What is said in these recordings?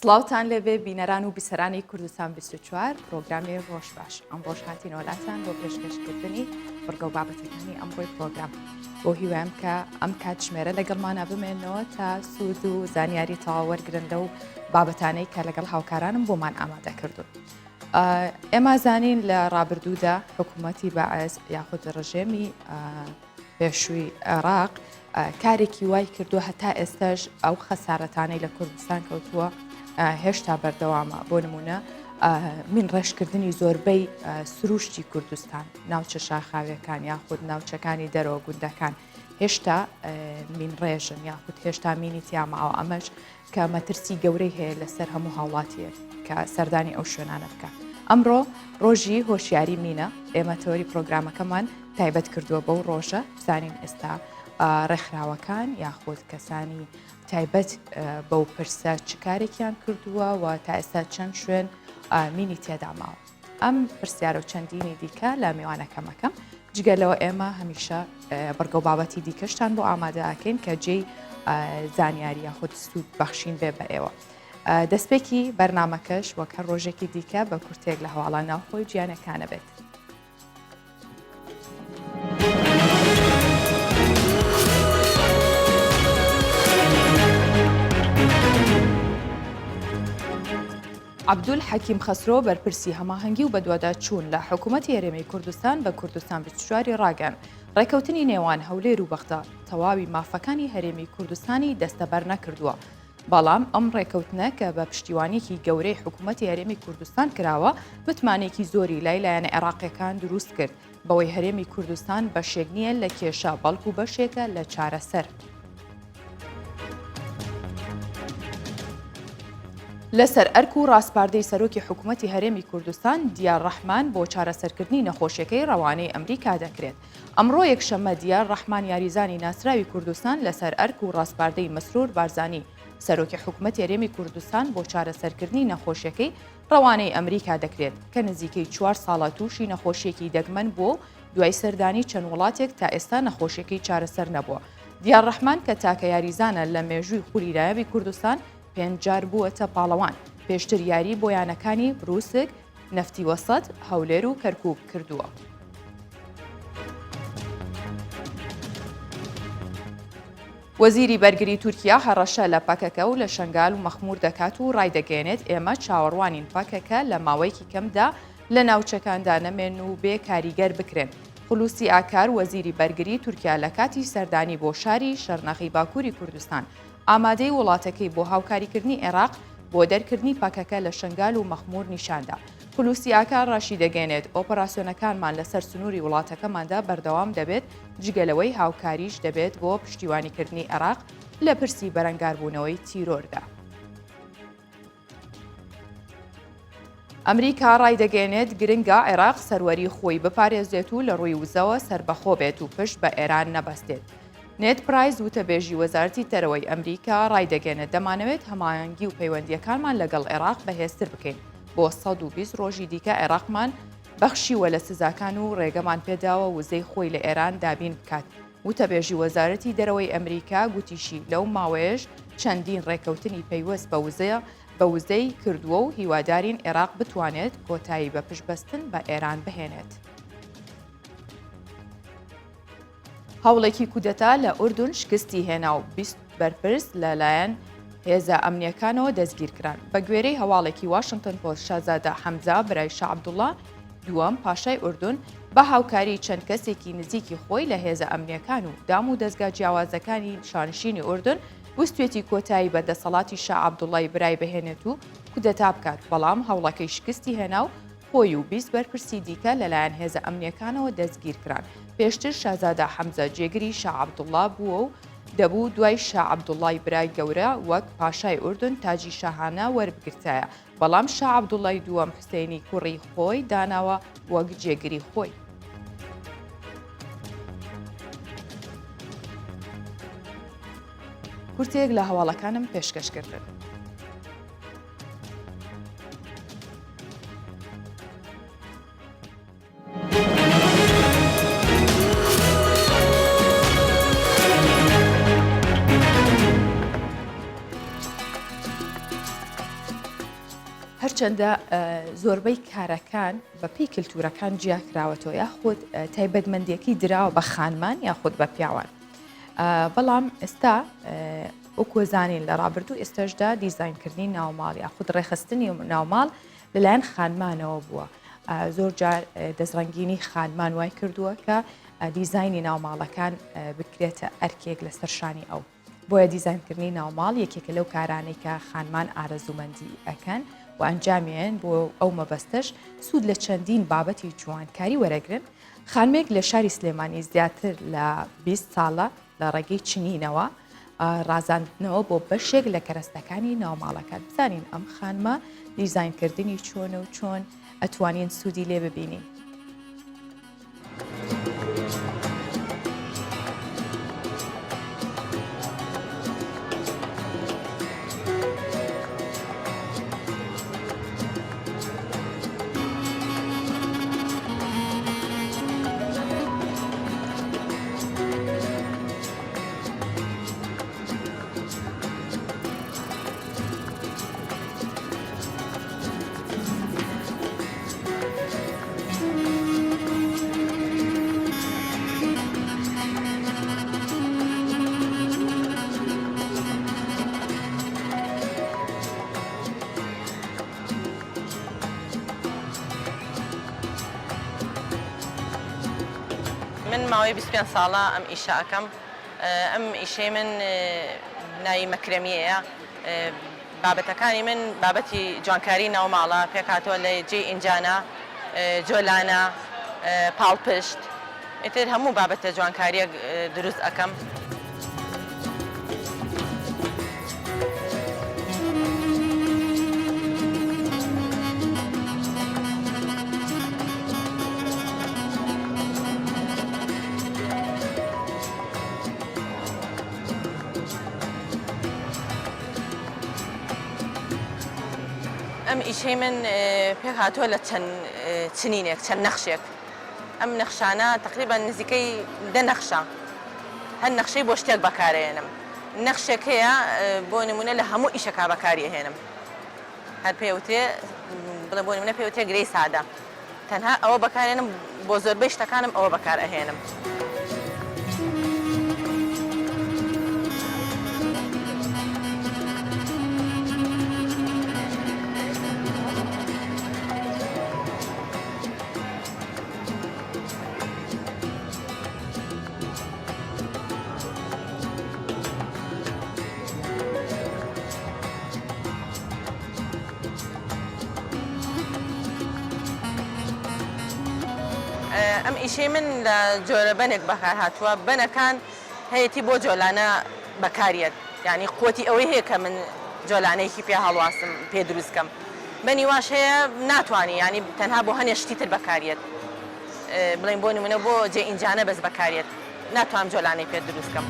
سڵاوتان لێبێ بینەران و بیسەرانی کوردستان 24 پرۆگرامی ڕۆژ باش ئەم ڕۆژ هاتینەوە لاتان بۆ پێشکەشکردنی بڕگە و بابەتەکانی ئەمڕۆی پرۆگرام بۆ هیوایم کە ئەم کاتژمێرە لەگەڵمانە بمێنەوە تا سوود و زانیاری تەواو وەرگرن لەو بابەتانەی کە لەگەڵ هاوکارانم بۆمان ئامادە کردوون. ئێمە زانین لە ڕابردوودا حکوومەتی بەعس یاخود ڕژێمی پێشووی عێراق کارێکی وای کردووە هەتا ئێستاش ئەو خەسارەتانەی لە کوردستان کەوتووە هێشتا بەردەوامە بۆ نمونە من ڕێژکردنی زۆربەی سروشتی کوردستان ناوچە شاخاویەکان یاخود ناوچەکانی دەرەوە گوندەکان هێشتا مین ڕێژن یاخود هێشتا مینی تیاماوە ئەمەش کە مەترسی گەورەی هەیە لەسەر هەموو هاوڵاتیەک کە سەردانی ئەو شوێنانە بکە. ئەمڕۆ ڕۆژی هۆشیاری مینە، ئێمە تەوەری پرۆگرامەکەمان تایبەت کردووە بەو ڕۆژە، بزانین ئێستا ڕێکخراوەکان یاخود کەسانی تایبەت بەو پرسە چ کارێکیان کردووە و تا ئێستا چەند شوێن مینی تێدا ماوە. ئەم پرسیارە و چەندینی دیکە لە میوانەکەمەکەم جگە لەوە ئێمە هەمیشە بڕگە و بابەتی دیکەشتان بۆ ئامادە ئەکەین کە جێی زانیاری یاخود سوود بەخشین بێ بە ئێوە. دەستپێکی بەرنمەکەش وەک هەر ڕۆژێکی دیکە بە کورتێک لە هەواڵە ناوخۆی جیانەکانە بێت. عەبدول حەکیم خەسرۆ بەرپرسی هەماهەنگی و بەدواداچوون لە حکوومەتی هەرێمی کوردستان بە کوردستان 24 ی ڕاگەیاند، ڕێککەوتنی نێوان هەولێر و بەغدا تەواوی مافەکانی هەرێمی کوردستانی دەستەبەر نەکردووە، بەڵام ئەم ڕێککەوتنە کە بە پشتیوانییەکی گەورەی حکوومەتی هەرێمی کوردستان کراوە، متمانەیەکی زۆری لای لایەنە عێراقییەکان دروست کرد بەوەی هەرێمی کوردستان بەشێک نییە لە کێشە، بەڵکو بەشێکە لە چارەسەر. لەسەر ئەرک و ڕاسپاردەی سەرۆکی حکوومەتی هەرێمی کوردستان، دیار ڕەحمان بۆ چارەسەرکردنی نەخۆشیەکەی ڕەوانەی ئەمریکا دەکرێت. ئەمڕۆ یەکشەممە دیار ڕەحمان یاریزانی ناسراوی کوردستان لەسەر ئەرک و ڕاسپاردەی مەسرور بارزانی سەرۆکی حکوومەتی هەرێمی کوردستان بۆ چارەسەرکردنی نەخۆشیەکەی ڕەوانەی ئەمریکا دەکرێت کە نزیکەی چوار ساڵە تووشی نەخۆشیەکی دەگمەن بووە و دوای سەردانی چەند وڵاتێک تا ئێستا نەخۆشیەکەی چارەسەر نەبووە. دیار ڕەحمان کە تاکە یاریزانە لە مێژووی خولی نایابی کوردستان پێنج جار بووەتە پاڵەوان، پێشتر یاری بۆ یانەکانی بروسک، نەفتی وەسەت، هەولێر و کەرکووک کردووە. وەزیری بەرگری تورکیا هەڕەشە لە پەکەکە و لە شەنگال و مەخموور دەکات و ڕایدەگەیەنێت ئێمە چاوەڕوانین پەکەکە لە ماوەیەکی کەمدا لە ناوچەکاندا نەمێن و بێ کاریگەر بکرێن. خولوسی ئاکار وەزیری بەرگری تورکیا لە کاتی سەردانی بۆ شاری شەرنەخی باکووری کوردستان ئامادەی وڵاتەکەی بۆ هاوکاریکردنی عێراق بۆ دەرکردنی پەکەکە لە شەنگال و مەخموور نیشاندا. خولوسی ئاکار ڕاشیدەگەیەنێت ئۆپەراسیۆنەکانمان لەسەر سنووری وڵاتەکەماندا بەردەوام دەبێت جگە لەوەی هاوکاریش دەبێت بۆ پشتیوانیکردنی عێراق لە پرسی بەرەنگاربوونەوەی تیرۆردا. ئەمریکا ڕایدەگەیەنێت گرنگە عێراق سەروەری خۆی بپارێزێت و لە ڕووی وزەوە سەربەخۆ بێت و پشت بە ئێران نەبەستێت. نێد پرایس وتەبێژی وەزارەتی دەرەوەی ئەمریکا ڕایدەگەیەنێت دەمانەوێت هەماهەنگی و پەیوەندییەکانمان لەگەڵ عێراق بەهێزتر بکەین بۆ 120 ڕۆژی دیکە عێراقمان بەخشیوە لە سزاکان و ڕێگەمان پێداوە وزەی خۆی لە ئێران دابین بکات. وتەبێژی وەزارەتی دەرەوەی ئەمریکا گوتیشی، لەو ماوەیەش چەندین ڕێککەوتنی پەیوەست بە وزە بە وزەی کردووە و هیوادارین عێراق بتوانێت کۆتایی بە پشتبەستن بە ئێران بهێنێت. هەوڵێکی کودەتا لە ئوردون شکستی هێنا و 20 بەرپرس لەلایەن هێزە ئەمنییەکانەوە دەستگیرکران. بەگوێرەی هەواڵێکی واشنتن پۆست شازادە حەمزە برای شا عەبدوڵڵا دووەم پاشای ئوردون بە هاوکاری چەند کەسێکی نزیکی خۆی لە هێزە ئەمنییەکان و دام و دەزگا جیاوازەکانی شانشینی ئوردن ویستویەتی کۆتایی بە دەسەڵاتی شا عەبدوڵڵای برای بهێنێت و کودەتا بکات، بەڵام هەوڵەکەی شکستی هێنا و خۆی و 20 بەرپرسی دیکە لەلایەن هێزە ئەمنییەکانەوە دەستگیرکران. پێشتر شازادە حەمزە جێگری شا عەبدوڵڵا بووە و دەبوو دوای شا عەبدوڵڵای برای گەورە وەک پاشای ئوردن تاجی شاهانە وەربگرتایە، بەڵام شا عەبدوڵڵای دووەم حوسێنی کوڕی خۆی داناوە وەک جێگری خۆی. کورتەیەک لە هەواڵەکانم پێشکەش کردن. هەرچەندە زۆربەی کارەکان بە پێی کللتورەکان جیاکراوەتەوە یاخود تایبەتمەندیەکەی دراوە بە خانمان یاخود بە پیاوان. بەڵام ئێستا وەکوزانین لە ڕابردوو ئێستاشدا دیزاینکردنی ناوماڵ یاخود ڕێخستنی ناوماڵ لەلایەن خانمانەوە بووە. زۆر جار دەستڕەنگینی خانمان وای کردووە کە دیزاینی ناوماڵەکان بکرێتە ئەرکێک لەسەر شانی ئەو. بۆیە دیزاینکردنی ناوماڵ یەکێکە لەو کارانەی کە خانمان ئارەزوومەندی ئەکەن و ئەنجامیان بۆ ئەو مەبەستەش سوود لە چەندین بابەتی جوانکاری وەرەگرن. خانمێک لە شاری سلێمانی زیاتر لە 20 ساڵە لە ڕێگەی چنینەوە ڕازاندنەوە بۆ بەشێک لە کەرەستەکانی ناوماڵەکان بزانین ئەم خانمە دیزاینکردنی چۆنە و چۆن ئەتوانین سوودی لێ ببینین. من ماوەی 25 ساڵە ئەم ئیشە ئەکەم ئەم ئیشەی من ناوی مەکرەمیەیە بابەتەکانی من بابەتی جوانکاری ناوماڵە پێکهاتووە لە جێی ئینجانە جۆلانە پاڵپشت ئیتر هەموو بابەتە جوانکاریەک دروست ئەکەم. ئەم ئیشەی من پێکهاتووە لە چەند چنینێک چەند نەخشێک ئەم نەخشانە تقریبا نزیکەی دە نەخشە هەر نەخشەی بۆ شتێک بەکارێنم نەخشێک هەیە بۆ نمونە لە هەموو ئیشەکە بەکاری ئەهێنم هەر پێوترێ بڵێ بۆ نمونە پێوترێ گرێی سادە تەنها ئەوە بەکارێنم بۆ زۆربەی شتەکانم ئەوە بەکار ئەهێنم. ئەم ئیشەی من لە جۆرە بەنێک بەکار هاتووە بەنەکان هەیەتی بۆ جۆلانە بەکاریەت یعنی قوتی ئەوەی هەیە کە من جۆلانەیەکی پێ هەڵواسم پێ دروست کەم بەنی واش هەیە ناتوانانی ینی تەنها بۆ هەنێ شتی تر بەکاریەت بڵێن بۆ نمونە بۆ جێ ئینجانە بەس بەکاریەت ناتوانم جۆلانەی پێ دروست کەم.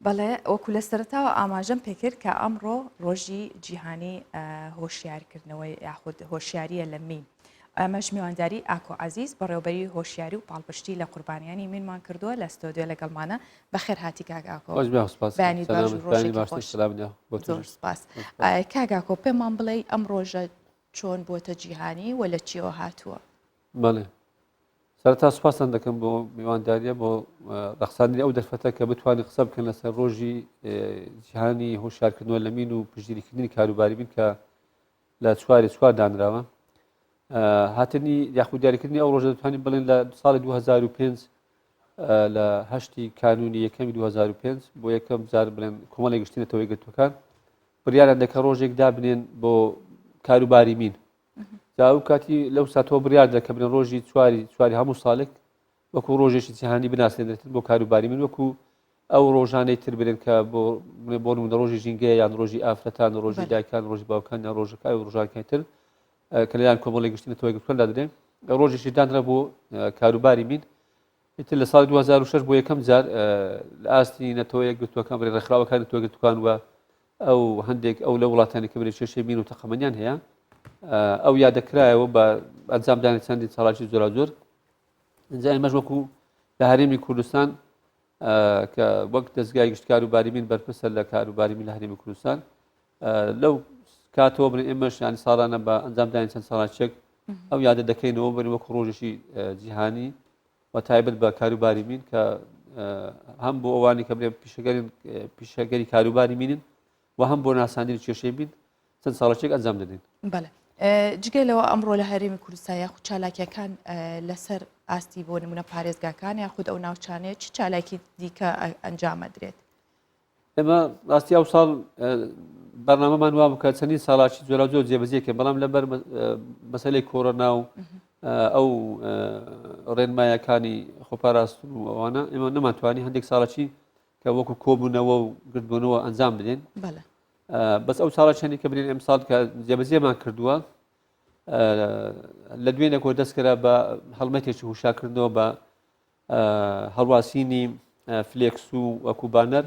بەڵێ وەکو لە سەرەتاوە ئاماژەم پێکرد کە ئەمڕۆ ڕۆژی جیهانی هۆشیارکردنەوەی یاخود هۆشیاریە لە مین ئەمەش میوانداری ئاکۆ عەزیز بەڕێوبەری هۆشیاری و پاڵپشتی لە قوربانیانی مینمان کردووە لە ستۆدیۆ لەگەڵمانە بەخێر هاتی کاک ئاکۆ بەیانیت باش و ڕۆژێکی خۆش زۆر سپاس کاک ئاکۆ پێمان بڵێ ئەم ڕۆژە چۆن بۆتە جیهانی و لە چیەوە هاتووە؟ بەڵێ سەرەتا سوپاستان دەکەم بۆ میوانداریە بۆ ڕەخساندنی ئەو دەرفەتە کە بتوانین قسە بکەن لەسەر ڕۆژی جیهانی هۆشیارکردنەوە لە مین و پشتگیریکردنی کاروباری مین کە لە چواری چوار دانراوە هاتنی یاخود دیاریکردنی ئەو ڕۆژە دەتوانین بڵێن لە ساڵی 2005 لە هەشتی کانونی یەکەمی 2005 بۆ یەکەم جار بڵێن کۆمەڵی گشتی نەتەوە یەکگرتووەکان بڕیاریان دەکە ڕۆژێک دابنێن بۆ کاروباری مین جا ئەو کاتی لەو ساتەوە بڕیار دەکە بنێن ڕۆژی چواری چواری هەموو ساڵێک وەکو ڕۆژێکی جیهانی بناسێنرێتن بۆ کاروباری من وەکو ئەو ڕۆژانەی تر برێن کە بۆ بۆ نمونە ڕۆژی ژینگەیە یان ڕۆژی ئافرەتان و ڕۆژی دایکان ڕۆژی باوکان یان ڕۆژەکان و ڕۆژانەکانی تر کە لەلایەن کۆمەڵی گشتی نەتەوە یەکگرتووەکان دادرێن ڕۆژێکی دانرا بۆ کاروباری مین. ئیتر لە ساڵی 2006 بۆ یەکەم جار لە ئاستی نەتەوە یەکگرتووەکان بەری ڕێکخراوەکانی نەتەوە یەکگرتووەکان و ئەو هەندێک ئەو لە وڵاتانی کە بەری کێشەی مین و تەقەمەنیان هەیە ئەو یادەکرایەوە بە ئەنجامدانی چەندین چالاکی جۆراوجۆر ئینجا ئێمەش وەکو لە هەرێمی کوردستان کە وەک دەزگای گشت کاروباری مین بەرپرسە لە کاروباری مین لە هەرێمی کوردستان لەو کاتەوە بن ئێمەش ینی ساڵانە بە ئەنجامدانی چەند ساڵاچێک ئەو یادە دەکەینەوە بن وەکو ڕۆژێکی جیهانی و تایبەت بە کاروباری مین کە هەم بۆ ئەوانی کە بڵێ پیشەگەری پیشەگەری کاروباری مینن و هەم بۆ ناساندنی کێشەی مین چەند ساڵەچێک ئەنجام دەدەین. بەڵێ جگە لەوە ئەمڕۆ لە هەرێمی کوردستان یاخود چالاکیەکان لەسەر ئاستی بۆ نمونە پارێزگاکان یاخود ئەو ناوچانەیە چ چالاکی دیکە ئەنجامەدرێت؟ ئێمە ڕاستی ئەو ساڵ بەرنامەمان وا بکە چەندین ساڵاکی جۆراوجۆر جێبەجێ کرد بەڵام لەبەر مەسەلەی کۆرۆنا و ئەو ڕێنمایەکانی خۆپاراستن و ئەوانە ئێمە نەمانتوانی هەندێک ساڵەکی کە وەکو کۆبوونەوە و گردبوونەوە ئەنجام بدەین بەس ئەو چاڵەچەنی کە برین ئەمساڵ کە جێبەجێمان کردووە لە دوێنێکەوە دەستکرا بە هەڵمەتێکی هوشاکردنەوە بە هەڵواسینی فلێکس و وەکو بانەر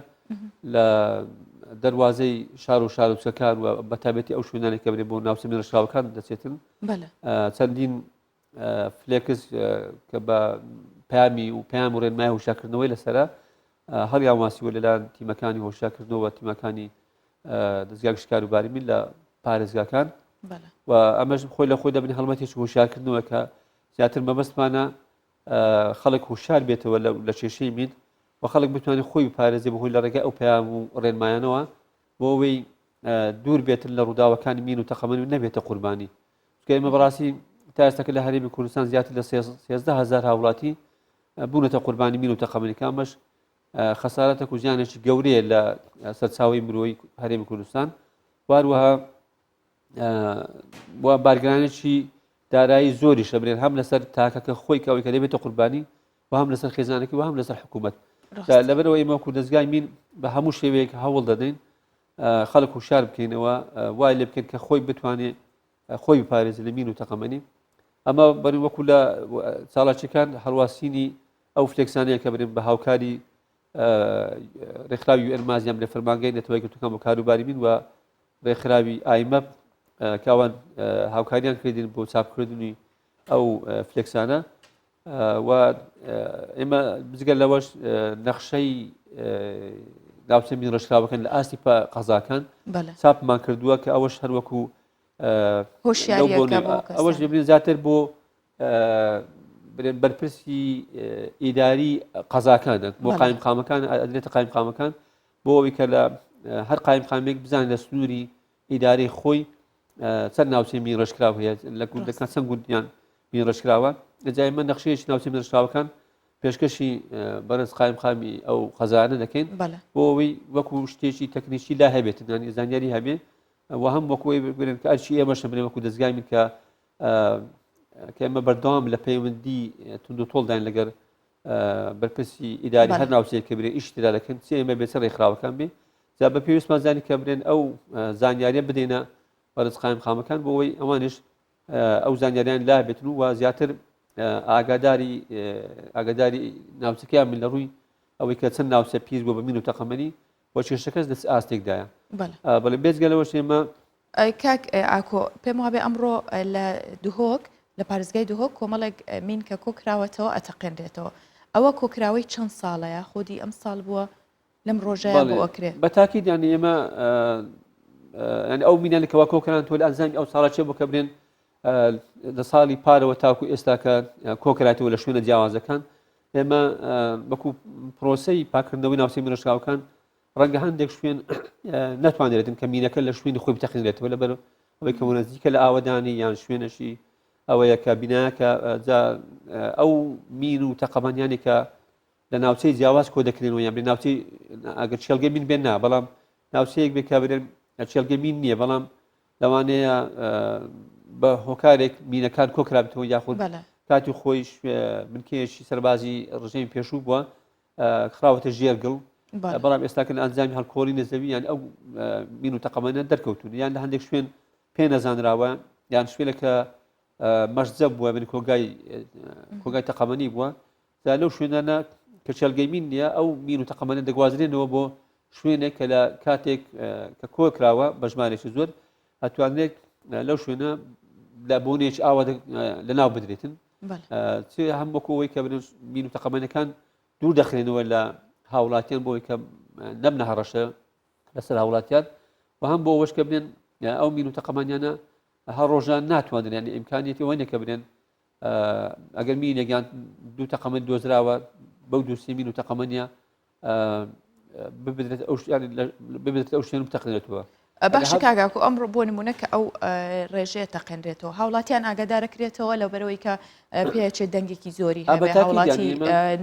لە دەواازەی شار و شارۆچکەکان و بەتابەتی ئەو شوێنانی کە برێ بۆ ناوچە مێنەشراوەکان دەچێتن چەندین فلێکس کە بە پامی و پەیام و ڕێنمای هۆشیارکردنەوەی لەسرە هەڵیان واسیوە لەلایەن تیمەکانی هۆشیارکردنەوە تیمەکانی دەزگای گشت کاروباری مین لە پارێزگاکان و ئەمەش خۆی لە خۆی دەبن هەڵمەتێکی هۆشیارکردنەوە کە زیاتر مەبەستمانە خەڵک هوشار بێتەوە لە کێشەی مین و خەڵک بتوانێت خۆی بپارێزێ بەهۆی لە ڕێگای ئەو پەیام و ڕێنمایانەوە بۆ ئەوەی دوور بێتن لە ڕووداوەکانی مین و تەقەمەنی و نەبێتە قوربانی چونکە ئێمە بەڕاستی تا ئێستاکە لە هەرێمی کوردستان زیاتر لە 13 هەزار هاوڵاتی بوونەتە قوربانی مین و تەقەمەنی کە ئەمەش خەسارەتێک و زیانێکی گەورەیە لە سەرچاوەی مرۆیی هەرێمی کوردستان واروەها و بارگرانێکی دارایی زۆریشە برێن هەم لەسەر تاکەکە خۆی کە ئەوەی کە دەبێتە قوربانی و هەم لەسەر خێزانەکەی و هەم لەسەر حکوومەت لەبەرەوە ئێمە وەکو دەزگای مین بە هەموو شێوەیەک هەوڵ دەدەین خەڵک هوشار بکەینەوە وای لێ بکەین کە خۆی بتوانێت خۆی بپارێزێت لە مین و تەقەمەنی ئەمە بەری وەکو لە چالاکیەکان هەڵواسینی ئەو فلێکسانەیە کە برێن بە هاوکاری ڕێکخراوی UNMAS یان لە فەرمانگەی نەتەوە یەکگرتووەکان بۆ کاروباری مین و ڕێکخراوی ئایمەپ کە ئەوان هاوکاریان کردین بۆ چاپکردنی ئەو فلێکسانە و ئێمە بجگە لەوەش نەخشەی ناوچە مین ڕێژکراوەکان لە ئاستی قەزاکان چاپمان کردووە کە ئەوەش هەروەکو ئەوەش زیاتر بۆ بەرپرسی ئیداری قەزاکانە بۆ قایمقامەکان ئەدرێتە قایمقامەکان بۆ ئەوەی کە لە هەر قایمقامێک بزانێت لە سنووری ئیدارەی خۆی چەند ناوچەی مین ڕێژکراو هەیە لە گوندەکان چەند گوندیان مین ڕێژکراوە جای من نەخشەیەکی ناوچەی مین ڕێژکراوەکان پێشکەشی بەڕێز قایمقامی ئەو قەزانە دەکەین بۆ ئەوەی وەکو شتێکی تەکنیکی لا هەبێت ینی زانیاری هەبێ و هەم وەکو بگرن کە ئەرکی ئێمەشە بنێ وەکو دەزگای من کە کە ئێمە بەردەوام لە پەیوەندی توندوتۆڵداین لەگەر بەرپرسی ئیداری هەر ناوچەیەک کە برێ ئیش تێدا دەکەن چ ئێمە بێ چ ڕێکخراوەکان بێ جا بە پێویستمان زانی کە برێن ئەو زانیاریە بدەینە بەرز قایمقامەکان بۆ ئەوەی ئەوانیش ئەو زانیاریان لا بێتن و زیاتر ئاگاداری ئاگاداری ناوچەکەیان من لە ڕووی ئەوەی کە چەند ناوچە پیس بووە بە مین و تەقەمەنی و کێشەکەش لە چ ئاستێکدایە بەڵێ بێجگە لەوەش ئێمە کاک ئاکۆ پێم وابێ ئەمڕۆ لە دهۆک لە پارێزگای دهۆک کۆمەڵێک مین کە کۆکراوەتەوە ئەتەقێنرێتەوە ئەوە کۆکراوەی چەند ساڵەیە خودی ئەم ساڵ بووە لەم ڕۆژەیە بۆ ئەکرێ بە تاکید یانی ئێمە یانی ئەو مینانە کەوا کۆکران تۆ لە ئەنجامی ئەو ساڵە چێ بۆ کە برێن لە ساڵی پارەوە تاکو ئێستا کە کۆکراتەوە لە شوێنە جیاوازەکان ئێمە وەکو پرۆسەی پاکردنەوەی ناوچەی مینڕێژکراوەکان ڕەنگە هەندێک شوێن نەتوانرێتن کە مینەکە لە شوێنی خۆی بتەقێنرێتەوە لەبەر ئەوەی کە نزیکە لە ئاوەدانی یان شوێنەشی ئەوەیە کە بینایەکە جا ئەو مین و تەقەمەنیانی کە لە ناوچەی جیاواز کۆ دەکرێنەوە یان بێ ناوچەی ئەگەر چێڵگە مین بێن نا بەڵام ناوچەیەک بێ کە برێن چێڵگە مین نییە بەڵام لەوانەیە بە هۆکارێک مینەکان کۆکرابێتەوە یاخود کاتی خۆی بنکەیەکی سەربازی ڕژێمی پێشوو بووە خراوەتە ژێر گڵ بەڵام ئێستاکە لە ئەنجامی هەڵکۆڵی لە زەوی یان ئەو مین و تەقەمەنە دەرکەوتون یان لە هەندێک شوێن پێ نەزانراوە یان شوێنە کە مەشجە بووە من کۆگای کۆگای تەقەمەنی بووە. جا لەو شوێنانە کە کێڵگەی مین نییە ئەو مین و تەقەمەنە دەگوازرێنەوە بۆ شوێنێک کە لە کاتێک کە کۆ کراوە بە ژمارێکی زۆر ئەتوانرێت لەو شوێنە لە بۆنێکی ئاوا لە ناو بدرێتن چ هەم وەکو ئەوەی کە مین و تەقەمەنەکان دوور دەخرێنەوە لە هاوڵاتیان بۆی کە نەبنە هەڕەشە لەسەر هاوڵاتیان و هەم بۆ ئەوەش کە بنێن ئەو مین و تەقەمەنیانە هەر ڕۆژان ناتوانرێن یانی ئیمکانیەتی ئەوە نییە کە بنێن ئەگەر مینێک یان دوو تەقەمەنی دۆزراوە بەو دووسی مین و تەقەمەنیە ببدرێت ئەو ببدرێت ئەو شوێن بتەقێنێتەوە. باشە کاک ئاکۆ ئەمڕۆ بۆ نمونە کە ئەو ڕێژەیە تەقێنرێتەوە هاوڵاتیان ئاگادارەکرێتەوە لەبەرەوەی کە پێچێت دەنگێکی زۆری هەبێ هاوڵاتی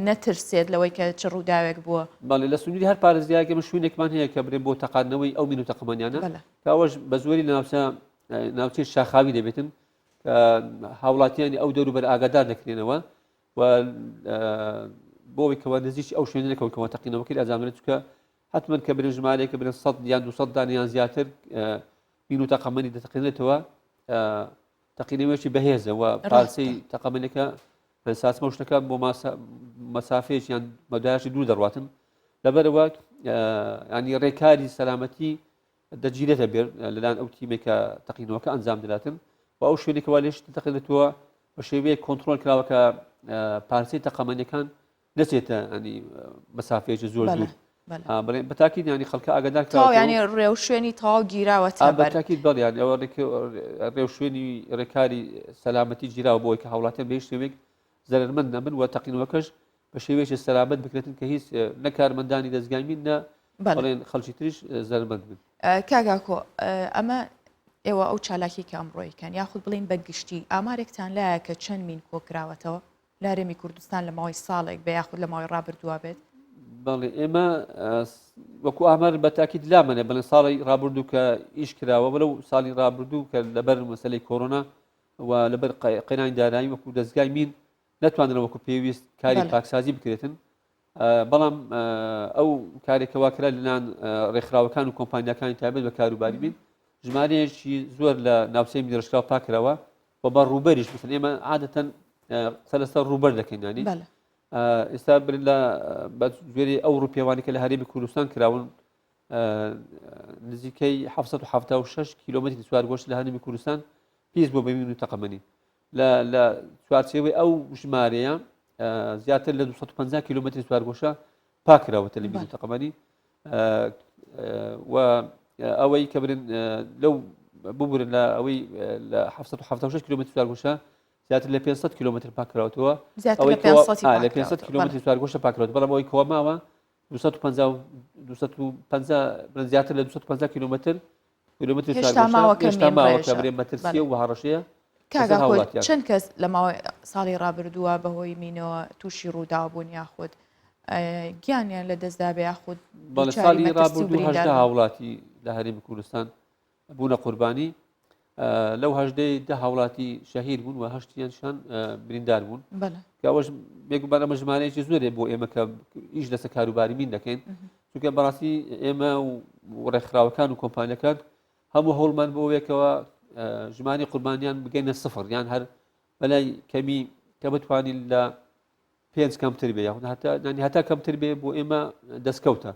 نەترسێت لەوەی کە چ ڕووداوێک بووە. بەڵێ لە سنووری هەر پارێزگایەک ئێمە شوێنێکمان هەیە کە برێن بۆ تەقاندنەوەی ئەو مین و تەقەمەنیانە کە ئەوەش بە زۆری لە ناوچە ناوچەی شاخاوی دەبێتن کە هاوڵاتیانی ئەو دەوروبەر ئاگادار دەکرێنەوە و بۆ ئەوەی کەوا نزیکی ئەو شوێنە نەکەون کەوا تەقینەوەکەی ئەنجام دەدرێت چونکە حتمما کە برن ژمارەیەکە برن 100 یان 200 دانە یان زیاتر مین و تەقەمەنی دەتەقێنێتەوە تەقینەوەیەکی بەهێزە و پارچەی تەقەمەنەکە ساسمە شتەکە بۆ مەسافەیەکیان مەدایشی دوور دەڕاتن لەبەرەوە ینی ڕێکاری سەلامەتی دەگیرێتە بێر لەلایەن ئەو تیمێک کە تەقینەوەکە ئەنجام دەداتن و ئەو شوێنێکەوە لێش دەتەقێنێتەوە بە شێوەیەک کۆنتترۆل کراوە کە پارچەی تەقەمەنیەکان نەچێتە ینی مەسافەیەکی زۆر دوور بڵێ بەتاکی ینی خەڵکە ئاگادار ینی ڕێوشوێنی تەواو گیراوە بەتاکی بەڵیان ئەوە ڕێوشوێنی ڕێکاری سەلامەتی گیراوە بۆی کە هاوڵاتیان بە هیچ شێوەیەک زەرەرمەند نەبن و تەقینەوەکەش بە شێوەیەکی سەلامەت بکرێتن کە هیچ نە کارمەندانی دەزگای مین نە بەڵێن خەڵکی تریش زەرمەند بن. کاک ئاکۆ ئەمە ئێوە ئەو چالاکی کە ئەمڕۆیکەن یاخود بڵین بە گشتی ئامارێکتان لایە کە چەند مین کۆکراوەتەوە لە هەرێمی کوردستان لە ماوەی ساڵێک بە یاخود لە ماوەی ڕابردووە بێت؟ بەڵێ ئێمە وەکو ئامار بە تاکیید لامەنێ بڵێن ساڵی ڕابردوو کە ئیش کراوە بەلو ساڵی ڕابردوو کە لەبەر مەسلەی کۆرۆنا و لەبەر قەیرانی دارایی وەکو دەزگای مین نەتوانرا وەکو پێویست کاری پاکسازی بکرێتن بەڵام ئەو کارێکەوە کرا لەلایەن ڕێکخراوەکان و کۆمپانیاکانی تایبەت بە کاروباری بین ژمارەیەکی زۆر لە ناوچەی مینڕێژکراو پاکراوە و بە ڕووبەریش بسن ئێمە عادەتەن قسە لەسەر ڕووبەر دەکەین ینی ئێستا بر لە بە گوێرەی ئەو ڕووپێوانی کە لە هەرێمی کوردستان کراون نزیکەی 776 کیلومتری چوارگۆش لە هەرێمی کوردستان پیس بۆ بە مین و تەقەمەنی لە لە چوارچێوەی ئەو ژمارەیە زیاتر لە 250 کیلومتری چوارگۆشە پاکراوەتە لە مین و تەقەمەنی و ئەوەی کە برن لەو ببورن لە ئەوەی لە 776 کیلومتر چوارگۆشە زیاتر لە 500 کیلومتر پاکراوەتەوە ئەوەی لە 500 کیلومتر چوارگۆشە پاکراوەت بەڵام ئەوەی کەوا ماوە 250 250 زیاتر لە 250 کیلومتر کیلومتر هێشتا ماوە کە هێشتا ماوە کە برێ مەترسیە و هەڕەشەیە کاک ئاکۆ چەند کەس لە ماوەی ساڵی ڕابردووە بەهۆی مینەوە تووشی ڕووداو بوون یاخود گیانیان لە دەستدا بێ یاخود بەڵێ ساڵی ڕابردوو هەژدە هاوڵاتی لە هەرێمی کوردستان بوونە قوربانی لەو هەژدەی دە هاوڵاتی شەهید بوون و هەشتیانشان بریندار بوون کە ئەوەش بێگومان ئەمە ژمارەیەکی زۆرێ بۆ ئێمە کە ئیش لەسەر کاروباری مین دەکەین چونکە بەڕاستی ئێمە و ڕێکخراوەکان و کۆمپانیەکان هەموو هەوڵمان بۆ ئەوەیەکەوە ژماری قوربانیان بگەینە سفر یان هەر بەلای کەمی کە بتوانین لە پێنج کەمتر بێ یاخود هەتا هەتا کەمتر بێ بۆ ئێمە دەستکەوتە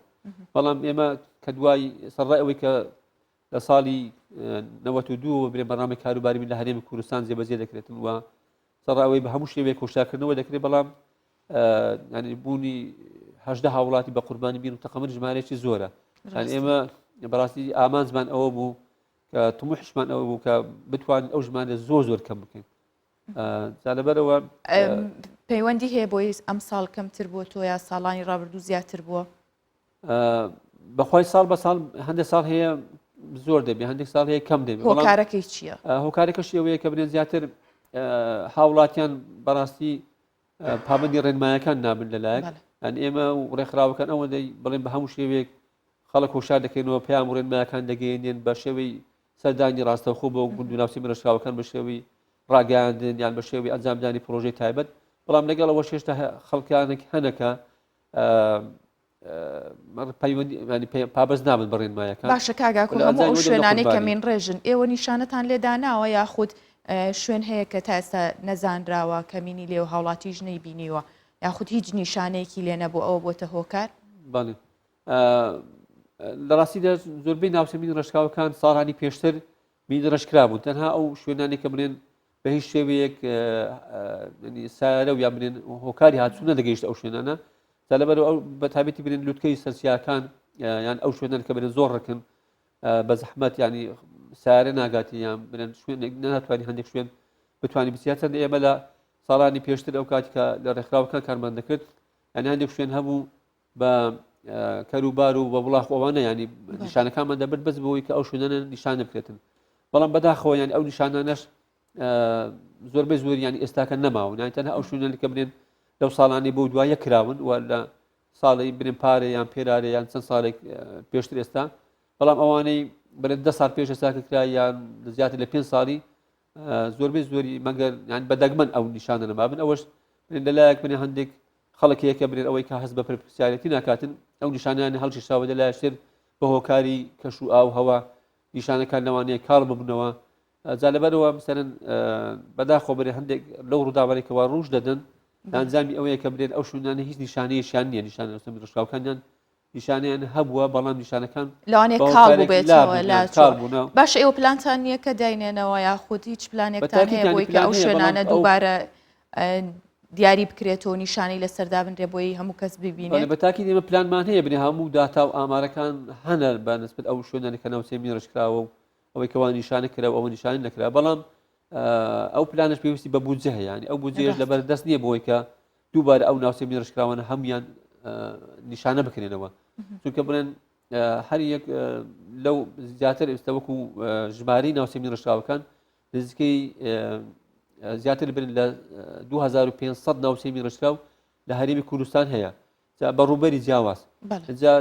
بەڵام ئێمە کە دوای سەرڕای ئەوەی کە لە ساڵی 92 برێ بەرنامەی کاروباری من لە هەرێمی کوردستان جێبەجێ دەکرێتن و سەرڕای ئەوەی بە هەموو شێوەیەک هۆشیارکردنەوە دەکرێت بەڵام ینی بوونی هەژدە هاوڵاتی بە قوربانی بین و تەقەمەنی ژمارەیەکی زۆرە ئێمە بەڕاستی ئامانجمان ئەوە بوو کە تموحشمان ئەوە بوو کە بتوانین ئەو ژمارە زۆر زۆر کەم بکەین جا لەبەرەوە پەیوەندی هەیە بۆی ئەم ساڵ کەمتر بووە تۆ یا ساڵانی ڕابردوو زیاتر بووە بەخوای ساڵ بە ساڵ هەندێک ساڵ هەیە زۆر دەبێ هەندێک ساڵ هەیە کەم دەبێت هۆکارەکەی چییە؟ هۆکارەکەش ئەوەیە کە بنێن زیاتر هاوڵاتیان بەڕاستی پابندی ڕێنمایەکان نابن لەلایەک ئەن ئێمە و ڕێکخراوەکان ئەوەندەی بڵێن بە هەموو شێوەیەک خەڵک هۆشار دەکەینەوە پەیام و ڕێنمایەکان دەگەیەنێن بە شێوەی سەردانی ڕاستەوخۆ بۆ گوند و ناوچەی مینڕێژکراوەکان بە شێوەی ڕاگەیاندن یان بە شێوەی ئەنجامدانی پرۆژەی تایبەت بەڵام لەگەڵ ئەوەش هێشتا خەڵکانێک هەنەکە پەیوەندی پابەست نابن بە ڕێنمایەکان. باشە کاک ئاکۆ هەموو ئەو شوێنانەی کە مینڕێژن ئێوە نیشانەتان لێ داناوە یاخود شوێن هەیە کە تا ئێستا نەزانراوە کە مینی لێ و هاوڵاتیش نەیبینیوە؟ یاخود هیچ نیشانەیەکی لێ نەبوو ئەوە بۆتە هۆکار؟ بەڵێ لە ڕاستیدا زۆربەی ناوچە مین ڕێژکراوەکان ساڵانی پێشتر مین ڕێژکرابوون تەنها ئەو شوێنانی کە بڵێن بە هیچ شێوەیەک سارە و یان بڵێن هۆکاری هاتوو نەدەگەیشت ئەو شوێنانە تا لەبەر ئەو بە تابەتی بڵێن لوتکەی سەرچیاکان یان ئەو شوێنان کە بڵێن زۆر ڕکن بە زەحمەت ینی سارە ناگاتی یان بڵێن شوێنێک ناتوانانی هەندێک شوێن بتوانانی بچیات چەند ئێمە لە ساڵانی پێشتر ئەو کاتی کە لە ڕێکخراوەکان کارمان دەکرد یعنی هەندێک شوێن هەبوو بە کەروبار و بە وڵاخ ئەوانە ینی نیشانەکانمان دەبرد بەس بۆی کە ئەو شوێنانە نیشان بکرێتن بەڵام بەداخەوە یان ئەو نیشانانەش زۆربەی زۆریان ئێستاکە نەماون یان تەنها ئەو شوێنە کە بنێن لەو ساڵانی بۆ دوایە کراون و لە ساڵی بنێن پارێ یان پێرارێ یان چەند ساڵێک پێشتر ئێستا بەڵام ئەوانەی بڵێن دە ساڵ پێش ئێستاکە کرا یان زیاتر لە پێ ساڵی زۆربەی زۆری مەگەر یان بە دەگمەن ئەو نیشانە نەمابن ئەوەش لەلایەک بنێ هەندێک خەڵک هەیە کە بنێن ئەوەی کە هەست بە پرپرسیارەتی ناکاتن ئەو نیشانیان هەڵکیشاوە لەلایەشتر بە هۆکاری کەش و ئاو هەوا نیشانەکان لەوانەیە کاڵ ببنەوە جا لەبەرەوە مثلەن بەداخۆ بەرێ هەندێک لەو ڕووداوانێک کەوا ڕوش دەدەن ئەنجامی ئەوەیە کە برێن ئەو شوێنانە هیچ نیشانەیەشیان نییە نیشانە ڕشکاوکانیان نیشانەیان هەبووە بەڵام نیشانەکان لەوانەیە کاڵ بووبێتەوە لا کاڵ بوونە. باشە ئێوە پلانتان نییە کە داینێنەوە یاخود هیچ پلانێکتان هەیە بۆی کە ئەو شوێنانە دووبارە دیاری بکرێتەوە نیشانەی لەسەر دابنرێ بۆی هەموو کەس ببینێت؟ بە تاکی ئێمە پلانمان هەیە بنێ هەموو داتا و ئامارەکان هەنە بە نسبەت ئەو شوێنانە کە ناوچەی مینڕێژکراوە و ئەوەی کەوا نیشانە کرا و ئەوە نیشانە نەکرا بەڵام ئەو پلانش پێویستی بە بودجە هەیە ینی ئەو بودجەیەش لەبەر دەست نییە بۆی کە دووبارە ئەو ناوچە مینڕێژکراوانە هەمویان نیشانە بکرێنەوە چونکە بڵێن هەر یەک لەو زیاتر ئێستا وەکو ژمارەی ناوچە مینڕێژکراوەکان نزیکەی زیاتر بن لە 2500 ناوچەی مینڕێژکراو لە هەرێمی کوردستان هەیە جا بە ڕووبەری جیاواز جا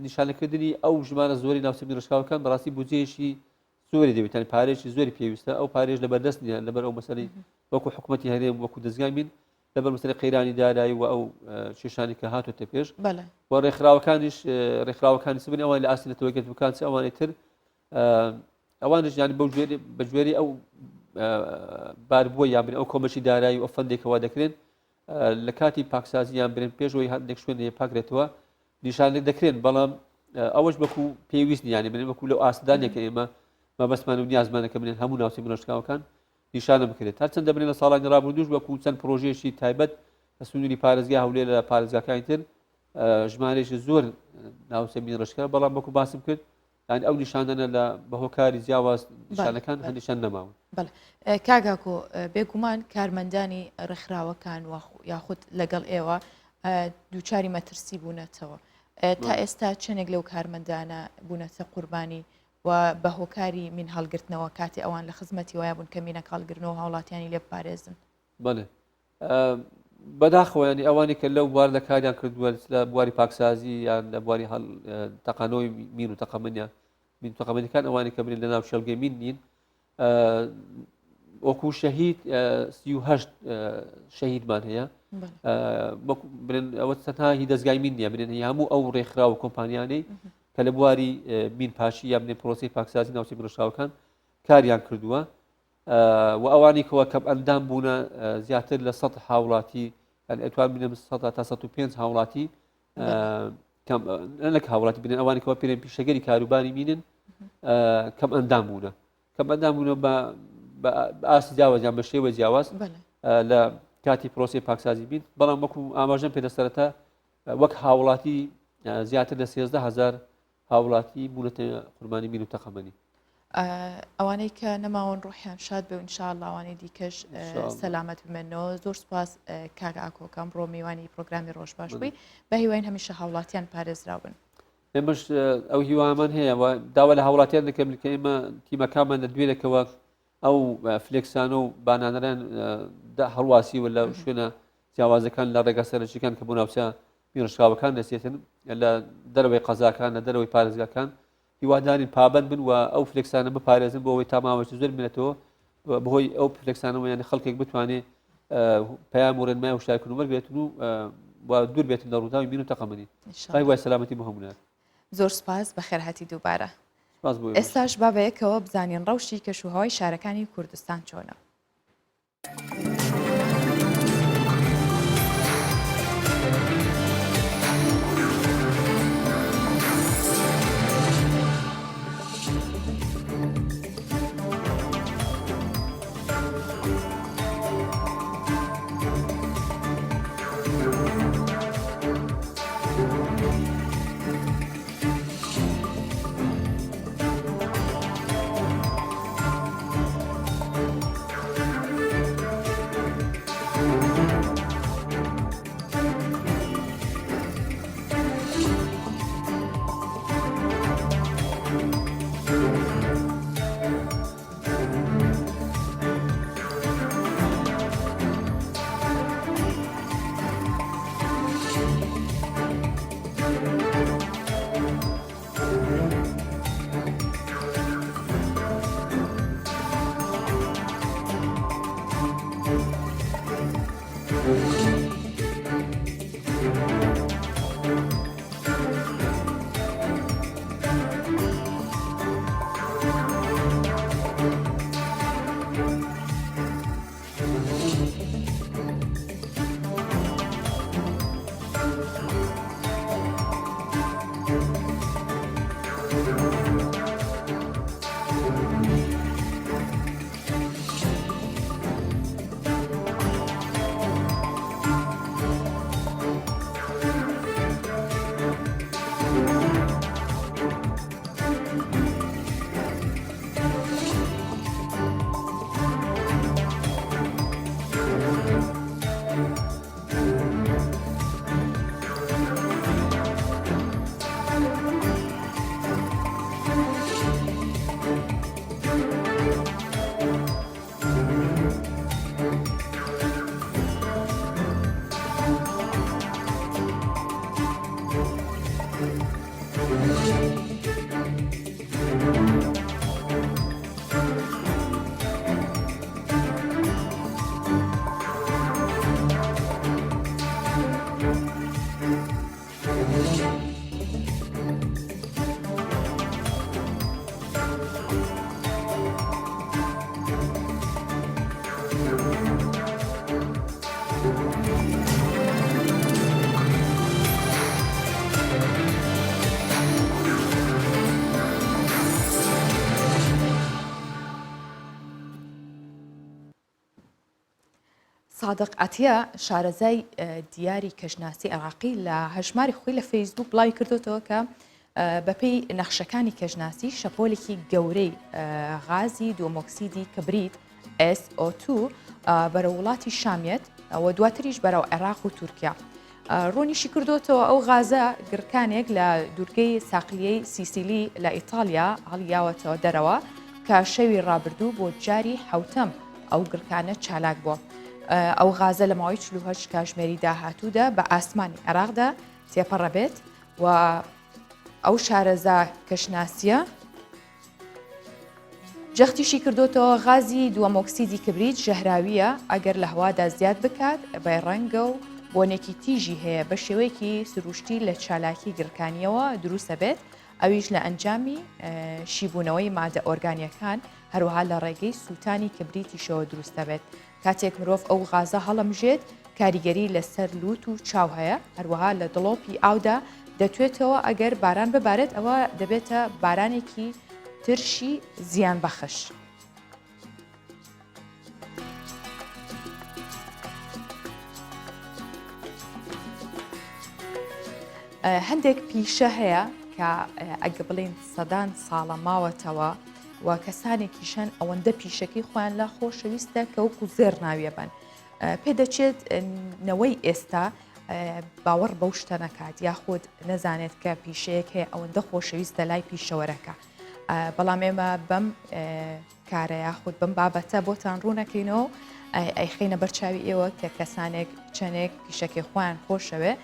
نیشانەکردنی ئەو ژمارە زۆری ناوچە مینڕێژکراوەکان بەڕاستی بودجەیەکی زۆری دەوێت یانی پارەیەکی زۆری پێویستە ئەو پارێژ لە بەردەست نییە لەبەر ئەو مەسەلەی وەکو حکوومەتی هەرێم وەکو دەزگای مین لەبەر مەسەلەی قەیرانی دارایی و ئەو کێشانی کە هاتوتە پێش و ڕێکخراوەکانیش ڕێکخراوەکانی سبن ئەوان لە ئاستی نەتەوەیەکگرتووەکان چ ئەوانەی تر ئەوانش یان بەو بە گوێری ئەو باربووە یان بن ئەو کۆمەکی دارایی و فەندێکەوە دەکرێن لە کاتی پاکسازی یان برێن پێشەوەی هەندێک شوێن هەیە پاکرێتەوە نیشانە دەکرێن بەڵام ئەوەش بەکو پێویست نییانە بنێن وەکو لەو ئاستدانێک کە ئێمە مەبەستمان و نیازمانە کە بنێن هەموو ناوچەی منەشکاوەکان نیشانە بکرێت هەرچەندە بنێن لە ساڵانی ڕابردووش وەکو چەند پرۆژەیەکی تایبەت لە سنووری پارێزگا هەولێر لە پارێزگاکانی تر ژمارەیەکی زۆر ناوچە مینڕشکرا بەڵام وەکو باسم کرد یانی ئەو نیشانانە لە بە هۆکاری جیاواز نیشانەکان هەندیشان نەماون. بەڵێ کاک ئاکۆ بێگومان کارمەندانی ڕێکخراوەکان یاخود لەگەڵ ئێوە دووچاری مەترسی بوونەتەوە تا ئێستا چەندێک لەو کارمەندانە بوونەتە قوربانی و بە هۆکاری مین هەڵگرتنەوە کاتی ئەوان لە خزمەتی وایە بوون کە مینەک هەڵگرنەوە هاوڵاتیانی لێ بپارێزن. بەڵێ بەداخەوە ینی ئەوانی کە لەو بوار لە کاریان کردووە لە بواری پاکسازی یان لە بواری هەڵ تەقانەوەی مین و تەقەمەنیان مین تەقەمەنیەکان ئەوانی کە بنین لە ناو شێڵگەی مین نین وەکو شەهید 38 شەهیدمان هەیە بڵێن ئەوە تەنها هی دەستگای مین نییە بنێن هی هەموو ئەو ڕێکخراو و کۆمپانیانەی کە لە بواری مین پاشی یا بنێن پرۆسی پاکسازی ناوچەی بڕشاوەکان کاریان کردووە و ئەوانەی کەوا کەم ئەندام بوونە زیاتر لە 100 هاوڵاتی یعنی ئەتوان بنێم 100 تا 105 هاوڵاتی کەم نەک هاوڵاتی بنێن ئەوانەی کەوا پێرێن پیشەگەری کاروباری مینن کەم ئەندام بوونە کەم ئەندام بوونە بە ئاستی جیاواز یان بە شێوە جیاواز لە کاتی پرۆسی پاکسازی بین بەڵام وەکو ئاماژەم پێ لە سەرەتا وەک هاوڵاتی زیاتر لە 13 هزار هاوڵاتی بوونەتە قوربانی مین و تەقەمەنی. ئەوانەی کە نەماون ڕۆحیان شاد بێ و ئینشاءاللە ئەوانەی دیکەش سەلامەت بمێنەوە. زۆر سوپاس کاک ئاکۆ کە ئەمڕۆ میوانی پرۆگرامی ڕۆژ باش بووی. بە هیواین هەمیشە هاوڵاتیان پارێزراو بن. ئێمەش ئەو هیوامان هەیە و داوا لە هاوڵاتیان دەکەم کە ئێمە تیمەکانمان لە دوێنێکەوە ئەو فلێکسانە و بانانەران هەڵواسیوە لە شوێنە جیاوازەکان لە ڕێگا سەرەکیەکان کە بۆ ناوچە مینڕشکاوەکان دەچێتن لە دەرەوەی قەزاکان لە دەرەوەی پارێزگاکان هیوادارین پابند بن و ئەو فلێکسانە بپارێزن بۆ ئەوەی تا ماوەیەکی زۆر بمێنێتەوە بەهۆی ئەو فلێکسانەوە یانی خەڵکێک بتوانێت پەیام و ڕێنمای هۆشیارکردن وەرگێتن و دوور بێتن لە ڕووداوی مین و تەقەمەنی وای سەلامەتی بۆ هەموو زۆر سپاس بەخێرهاتی دووبارە. ئێستاش با بەیەکەوە بزانین ڕەوشی کەشوهەوای شارەکانی کوردستان چۆنە. سادق عەتیە شارەزای دیاری کەشناسی عێراقی لە هەژماری خۆی لە فەیسبوک بڵاوی کردوتەوە کە بەپێی نەخشەکانی کەشناسی شەپۆلێکی گەورەی غازی دووەمۆکسیدی کبریت SO2 بەرەو وڵاتی شامیەت و دواتریش بەرەو عێراق و تورکیا. ڕوونیشی کردوتەوە ئەو غازە گڕکانێک لە دوورگەی ساقلیەی سیسیلی لە ئیتاڵیا هەڵیاوەتەوە دەرەوە کە شەوی ڕابردوو بۆ جاری حوتەم ئەو گڕکانە چالاک بووە. ئەو غازە لە ماوەی 48 کاژمێری داهاتوودا بە ئاسمانی عێراقدا تێپەڕەبێت و ئەو شارەزا کەشناسیە جەختیشی کردوتەوە غازی دووەمۆکسیدی کبریت ژەهراویە ئەگەر لە هەوادا زیاد بکات بە ڕەنگە و بۆنێکی تیژی هەیە بە شێوەیەکی سروشتی لە چالاکی گڕکانیەوە دروستە بێت ئەویش لە ئەنجامی شیبوونەوەی مادە ئۆرگانیەکان هەروەها لە ڕێگەی سووتانی کبریتیشەوە دروست دەبێت. کاتێک مرۆڤ ئەو غازە هەڵەمژێت کاریگەری لەسەر لووت و چاو هەیە، هەروەها لە دڵۆپی ئاودا دەتوێتەوە، ئەگەر باران ببارێت ئەوە دەبێتە بارانێکی ترشی زیانبەخش. هەندێک پیشە هەیە کە ئەگە بڵین سەدان ساڵە ماوەتەوە و کەسانێکیش هەن ئەوەندە پیشەکەی خۆیان لا خۆشەویستە کە وەکو زێڕ ناویەبەن. پێدەچێت نەوەی ئێستا باوەڕ بەو شتە نەکات یاخود نەزانێت کە پیشەیەک هەیە ئەوەندە خۆشەویستە لای پیشەوەرەکە. بەڵام ئێمە بەم کارە یاخود بەم بابەتە بۆتان ڕوونەکەینەوە ئەیخەینە بەرچاوی ئێوە کە کەسانێک چەندێک پیشەکەی خۆیان خۆشەوێ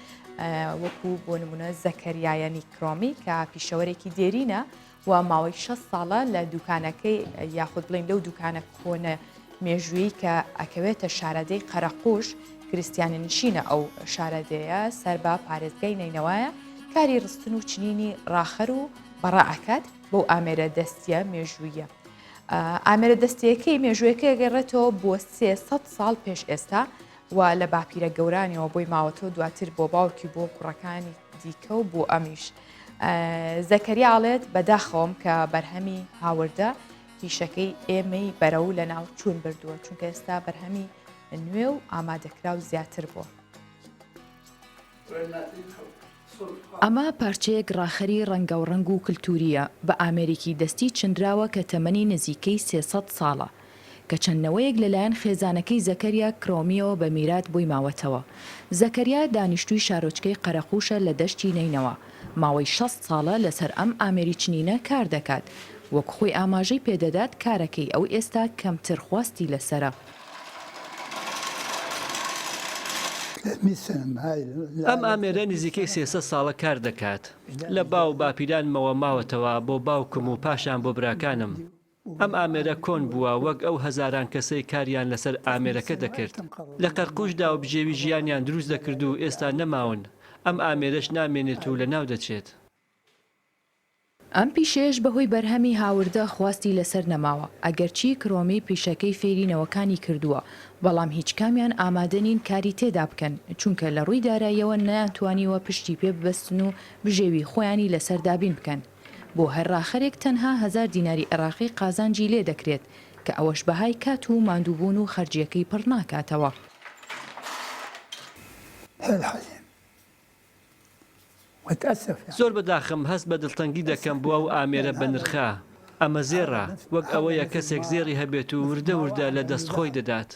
وەکو بۆ نمونە زەکەریایەنی کرۆمی کە پیشەوەرێکی دێرینە و ماوەی 6 ساڵە لە دوکانەکەی یاخود بڵین لەو دوکانە کۆنە مێژوویی کە ئەکەوێتە شارەدێی قەرەقوش کریستیانە نشینە ئەو شارەدێیە سەر بە پارێزگای نەینەوایە کاری ڕستن و چنینی ڕاخەر و بەڕە ئەکات بەو ئامێرە دەستیە مێژوویە. ئامێرە دەستیەکەی مێژوویەکەی ئەگەڕێتەوە بۆ 300 ساڵ پێش ئێستا و لە باپیرە گەورانیەوە بۆی ماوەتەوە دواتر بۆ باوکی بۆ کوڕەکانی دیکە و بۆ ئەمیش. زەکەریا ئەڵێت بەداخەوەم کە بەرهەمی هاوردە پیشەکەی ئێمەی بەرەو لە ناو چوون بردووە چونکە ئێستا بەرهەمی نوێ و ئامادەکراو زیاتر بووە. ئەمە پارچەیەک ڕاخەری ڕەنگاوڕەنگ و کلتوورییە، بە ئامێرێکی دەستی چنراوە کە تەمەنی نزیکەی 300 ساڵە، کە چەند نەوەیەک لەلایەن خێزانەکەی زەکەریا کرۆمییەوە بە میرات بۆی ماوەتەوە. زەکەریا دانیشتووی شارۆچکەی قەرەقوشە لە دەشتی نەینەوا، ماوەی 60 ساڵە لەسەر ئەم ئامێری چنینە کار دەکات، وەک خۆی ئاماژەی پێدەدات کارەکەی ئەو ئێستا کەمتر خواستی لەسەرە. ئەم ئامێرە نزیکەی 300 ساڵە کار دەکات. لە باو باپیرانمەوە ماوەتەوە بۆ باوکم و پاشان بۆ براکانم. ئەم ئامێرە کۆن بووە وەک ئەو هەزاران کەسەی کاریان لەسەر ئامێرەکە دەکرد. لە قەرقوشدا و بژێوی ژیانیان دروست دەکرد و ئێستا نەماون. ئەم ئامێرەش نامێنێت و لەناو دەچێت. ئەم پیشەیەش بەهۆی بەرهەمی هاوردە خواستی لەسەر نەماوە، ئەگەرچی کرۆمی پیشەکەی فێری نەوەکانی کردووە، بەڵام هیچکامیان ئامادە نین کاری تێدا بکەن، چونکە لە ڕووی داراییەوە نەیانتوانیوە پشتی پێ ببەستن و بژێوی خۆیانی لەسەر دابین بکەن. بۆ هەر ڕاخەرێک تەنها هەزار دیناری عێراقی قازانجی لێ دەکرێت، کە ئەوەش بەهای کات و ماندووبوون و خەرجییەکەی پڕ ناکاتەوە. زۆر بەداخم، هەست بە دڵتەنگی دەکەم بۆ ئەو ئامێرە بەنرخە. ئەمە زێڕە، وەک ئەوەیە کەسێک زێڕی هەبێت و وردە وردە لە دەست خۆی دەدات.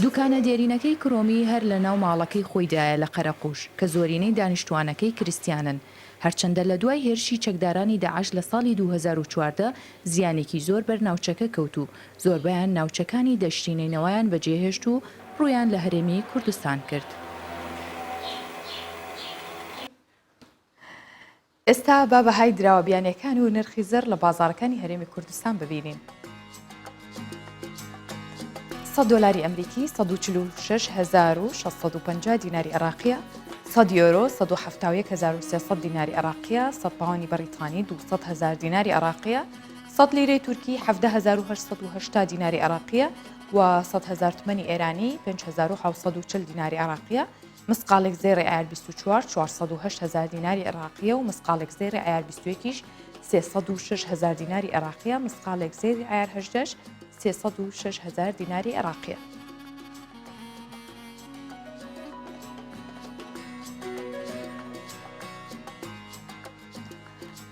دوکانە دێرینەکەی کرۆمی هەر لە ناو ماڵەکەی خۆیدایە لە قەرەقوش، کە زۆرینەی دانیشتووانەکەی کریستیانن. هەرچەندە لە دوای هێرشی چەکدارانی داعش لە ساڵی 2014 زیانێکی زۆر بەر ناوچەکە کەوت و زۆربەیان ناوچەکانی دەشتی نەینەوایان بەجێهێشت و ڕوویان لە هەرێمی کوردستان کرد. ئێستا با بەهای دراوە بیانیەکان و نرخی زێڕ لە بازاڕەکانی هەرێمی کوردستان ببینین. 100 دۆلاری ئەمریکی 146650 دیناری عێراقیە، 100 یۆرۆ 171300 دیناری عێراقیە، 100 پاوانی بەریتانی 200 هەزار دیناری عێراقیە، 100 لیرەی تورکی 17880 دیناری عێراقیە و 100 هەزار تمەنی ئێرانی 5740 دیناری عێراقیە. مسقاڵێک زێڕی عەیار 24 408 هەزار دیناری عێراقیە و مسقاڵێک زێڕی عەیار 21 یش 306 هەزار دیناری عێراقیە، مسقاڵێک زێڕی عەیار 18 306 هەزار دیناری عێراقیە.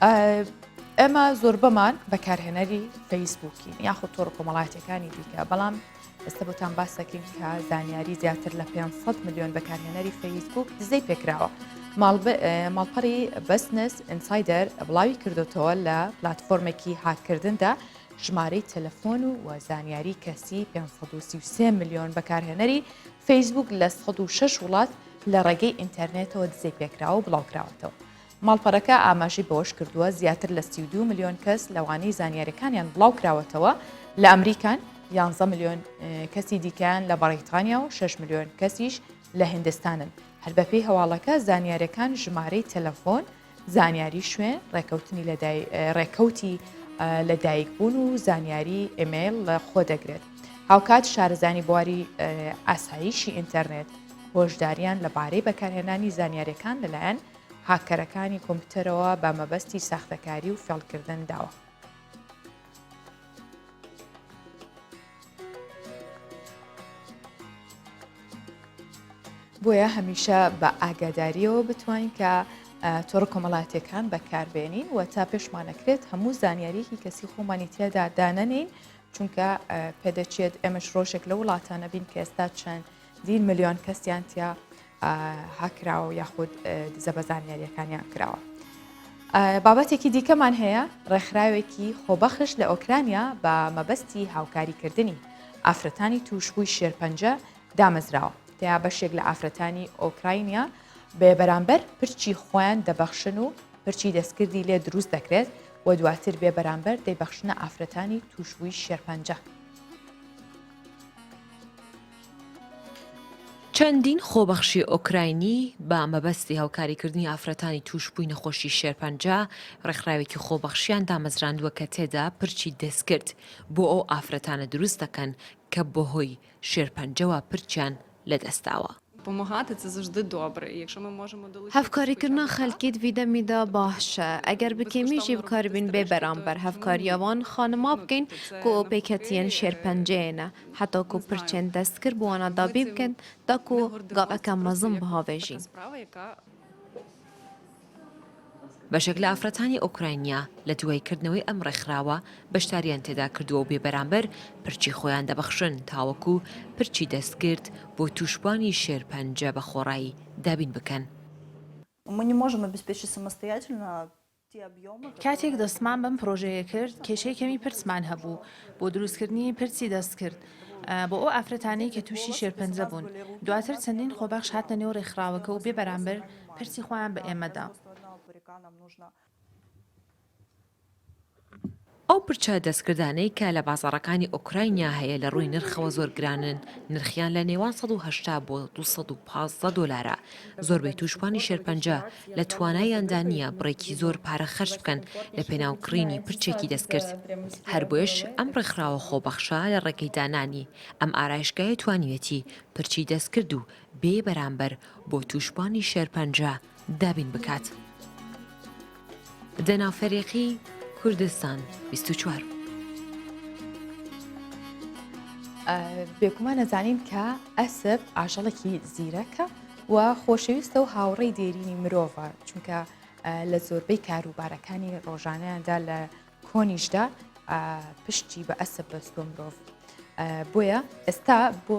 ئێمە زۆربەمان بەکارهێنەری فەیسبووکین یاخود تۆڕە کۆمەڵایەتیەکانی دیکە بەڵام ئێستا بۆتان باس دەکەین کە زانیاری زیاتر لە 500 میلیۆن بەکارهێنەری فەیسبوک دزەی پێکراوە. ماڵپەڕی بەسنس ئینسایدەر بڵاوی کردوتەوە لە پلتفۆرمێکی هاککردندا ژمارەی تەلەفۆن و و زانیاری کەسی 533 میلیۆن بەکارهێنەری فەیسبوک لە 106 وڵات لە ڕێگەی ئینتەرنێتەوە دزەی پێکراوە و بڵاوکراوەتەوە. ماڵپەڕەکە ئاماژەی بەوەشکردووە، زیاتر لە 32 ملیۆن کەس لەوانەی زانیاریەکانیان بڵاوکراوەتەوە لە ئەمریکان، یانزە ملیۆن کەسی دیکەیان لە بەڕیتانیا و 6 ملیۆن کەسیش لە هندستانن. هەر بەپێی هەواڵەکە زانیاریەکان ژمارەی تەلەفۆن، زانیاری شوێن، ڕێکەوتنی ڕێکەوتی لەدایکبوون و زانیاری ئیمەیڵ لە خۆ دەگرێت. هاوکات شارەزایانی بواری ئاسایشی ئینتەرنێت هۆشداریان لەبارەی بەکارهێنانی زانیاریەکان لەلایەن هاککەرەکانی کۆمپیوتەرەوە بە مەبەستی ساختەکاری و فێڵکردن داوە. بۆیە هەمیشە بە ئاگاداریەوە بتوانین کە تۆڕە کۆمەڵاتیەکان بەکاربێنین و تا پێشمانەکرێت هەموو زانیاریەکی کەسی خۆمانی تێدا دانەنین چونکە پێدەچێت ئێمەش ڕۆژێک لە وڵاتانە بین کە ئێستا چەندین ملیۆن کەسیان تیا هاکراوە یاخود دزە بە زانیاریەکانیان کراوە. بابەتێکی دیکەمان هەیە ڕێکخراوێکی خۆبەخش لە ئۆکرانیا بە مەبەستی هاوکاریکردنی ئافرەتانی تووشبووی شێرپەنجە دامەزراوە تیا بەشێک لە ئافرەتانی ئۆکراینیا بێ بەرامبەر پرچی خۆیان دەبەخشن و پرچی دەستکردی لێ دروست دەکرێت و دواتر بێ بەرامبەر دەیبەخشنە ئافرەتانی تووشبووی شێرپەنجە. چەندین خۆبەخشی ئۆکراینی بە مەبەستی هاوکاریکردنی ئافرەتانی تووشبووی نەخۆشی شێرپەنجە، ڕێکخراوێکی خۆبەخشیان دامەزراندووە کە تێدا پرچی دەستکرد بۆ ئەو ئافرەتانە دروست دەکەن کە بەهۆی شێرپەنجەوە پرچیان لەدەستداوە. هەڤکاریکردنا خەلکی د ڤی دەمی دا باشە، ئەگەر bi kêmî jî bikaribîn bê beramber hevkariya wan xanima bikin ku pêketiyên şêrpenceyê ne, heta ku pirçên destkir bi wana dabî bikin da ku gaveke mezin bihavêjîn. بەشێک لە ئافرەتانی ئۆکراینیا لە دوای کردنەوەی ئەم ڕێکخراوە بەشداریان تێدا کردووە و بێبەرامبەر پرچی خۆیان دەبەخشن تاوەکو پرچی دەستکرد بۆ تووشبوانی شێرپەنجە بە خۆڕایی دابین بکەن. کاتێک دەستمان بەم پرۆژەیە کرد، کێشەی کەمی پرچمان هەبوو بۆ دروستکردنی پرچی دەستکرد بۆ ئەو ئافرەتانەی کە تووشی شێرپەنجە بوون. دواتر چەندین خۆبەخش هاتنە نێو رێکخراوەکە و بێ بەرامبەر پرچی خۆیان بە ئێمە دا. ئەو پرچە دەستکردانەی کە لە بازاڕەکانی ئۆکراینیا هەیە لە ڕووی نرخەوە زۆر گرانن، نرخیان لە نێوان 180 بۆ 215 دۆلارە، زۆربەی تووشبووانی شێرپەنجە لە توانایاندا نییە بڕێکی زۆر پارە خەرج بکەن لە پێناو کڕینی پرچێکی دەستکرد، هەر بۆیەش ئەم ڕێکخراوە خۆبەخشە لە ڕێگەی دانانی ئەم ئارایشگایە توانیویەتی پرچی دەستکرد و بێ بەرامبەر بۆ تووشبووانی شێرپەنجە دابین بکات. دەنا فەریقی، کوردستان 24. بێگومان ئەزانین کە ئەسپ ئاژەڵێکی زیرەکە و خۆشەویستە و هاوڕێی دێرینی مرۆڤە چونکە لە زۆربەی کاروبارەکانی ڕۆژانەیاندا لە کۆنیشدا پشتی بە ئەسپ بەستووە مرۆڤ. بۆیە ئێستا بۆ